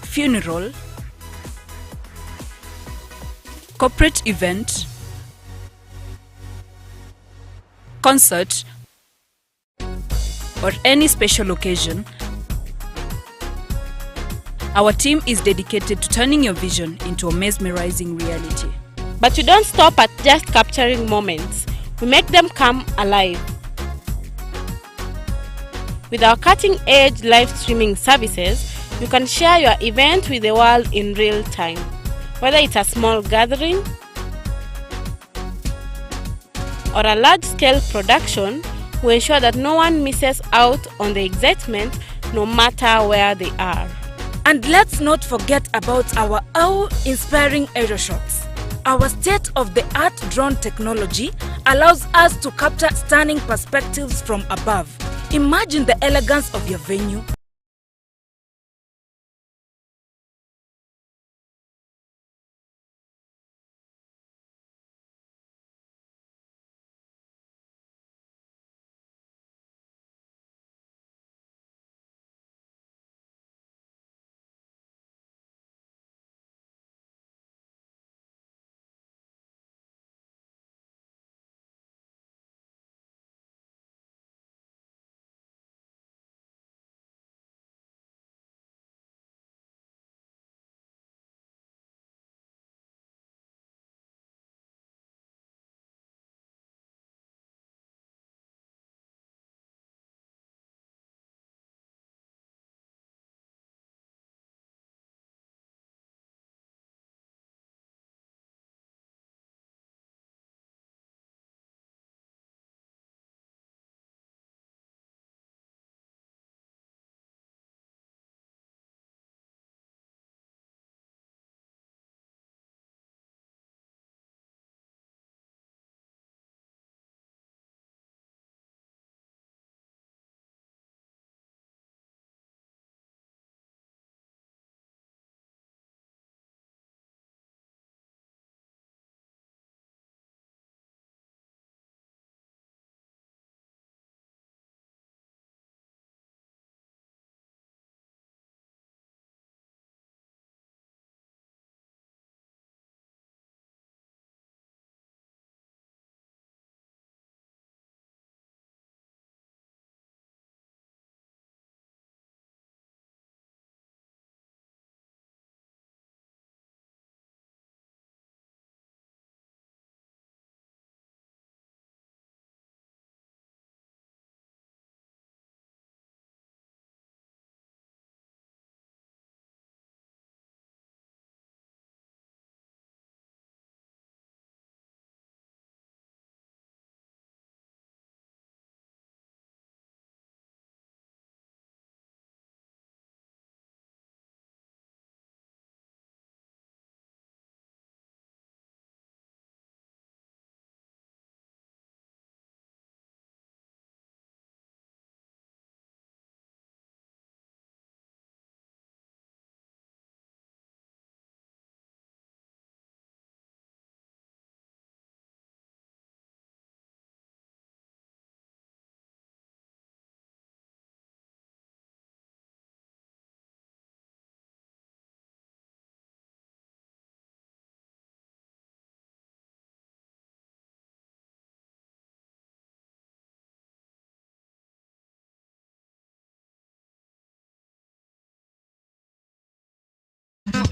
funeral, corporate event, concert, or any special occasion, Our team is dedicated to turning your vision into a mesmerizing reality. But we don't stop at just capturing moments, we make them come alive. With our cutting edge live streaming services, you can share your event with the world in real time. Whether it's a small gathering or a large scale production, we ensure that no one misses out on the excitement no matter where they are. And let's not forget about our awe-inspiring aerial shots. Our state-of-the-art drone technology allows us to capture stunning perspectives from above. Imagine the elegance of your venue,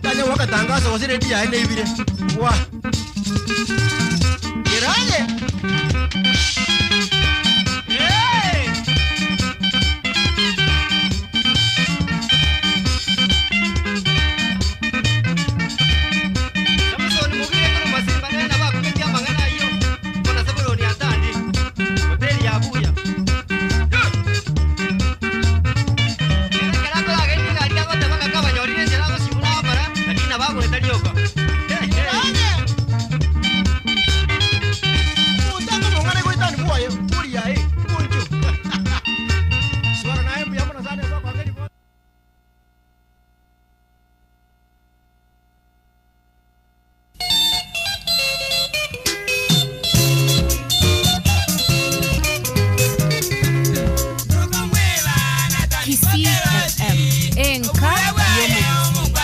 Tanya wakatangaza gose redio yaye neibire. Wa. Keraye. Hey! Samson mugire koro masimba nena bakumetia amang'ana ayio kona Zabuloni atandi hoteli ya buya. Kisii FM enka y'omogusii.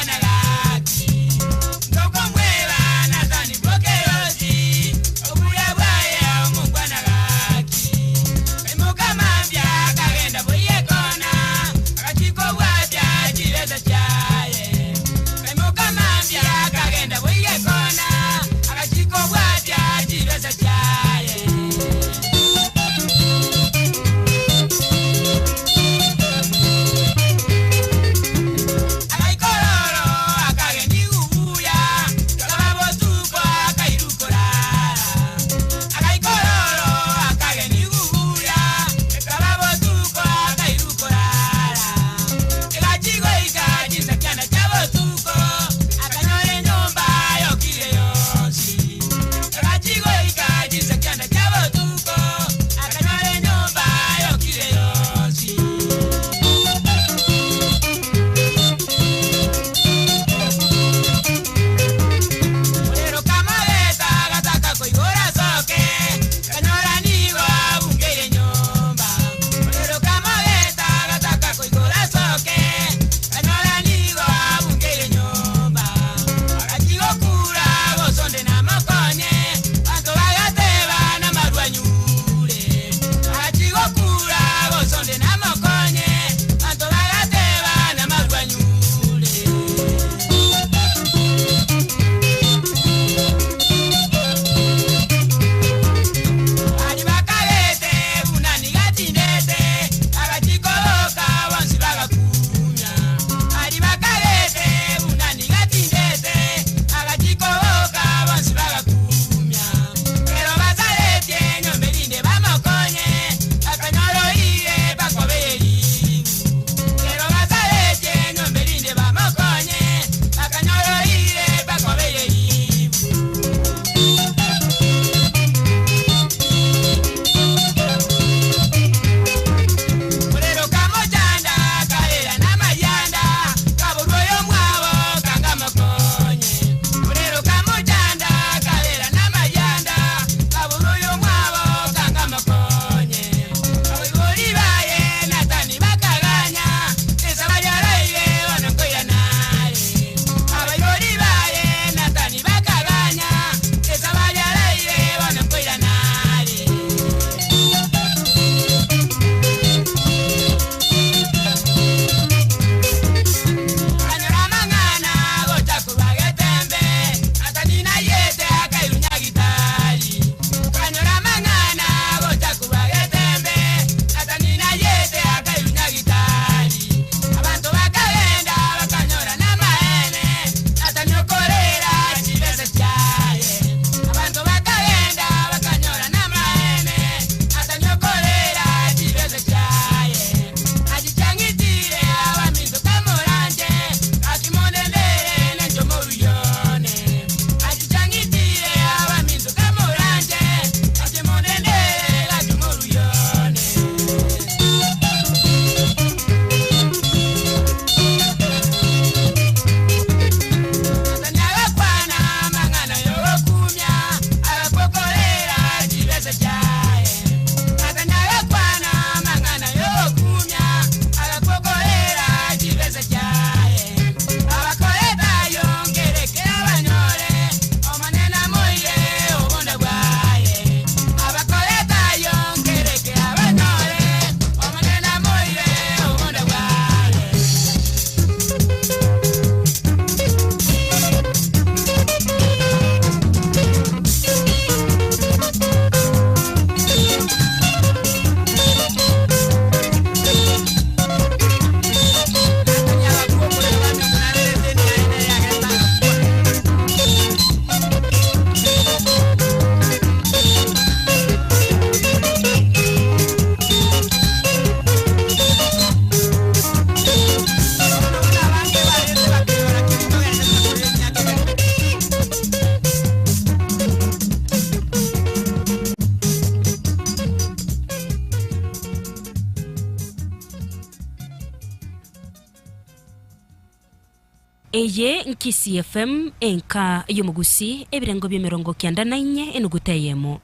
Eye n'Kisii FM, enka y'omogusii, ebirengo bi'emerongo kianda na inye enuguta eyemo.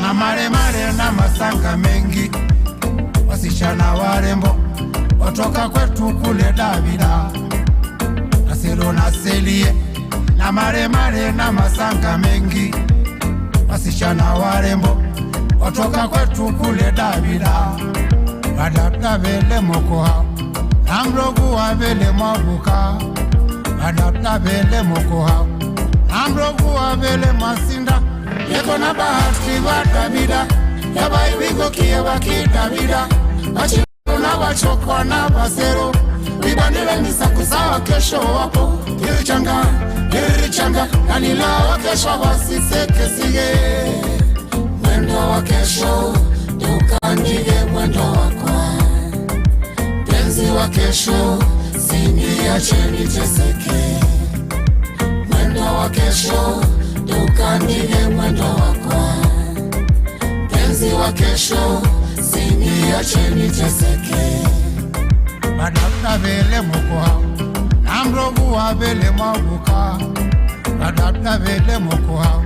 Na maremare na masanga mengi, wasichana warembo watoka kwetu kule Davida. Nasero na selie na maremare na masanga mengi, wasichana warembo watoka kwetu kule Davida. Badabda bele mokoha na mrogu wa bele mwabuka, badabda bele mokoha na mrogu wa bele mwasinda yeko na bahati badabida yabaibigokie bakidabida bachilo na bachokwa na basero bibanile misakusawa kesho wapo irichanga irichanga nanila kesho wasisekesige mwendo wa kesho tukanjige mwendo wakwa penzi wa kesho siniache niteseke mwendo wa kesho tukanjige mwendo wakwa penzi wa kesho siniache niteseke badabda bele mokoha na mrogu wa bele mwabuka badabda bele mokoha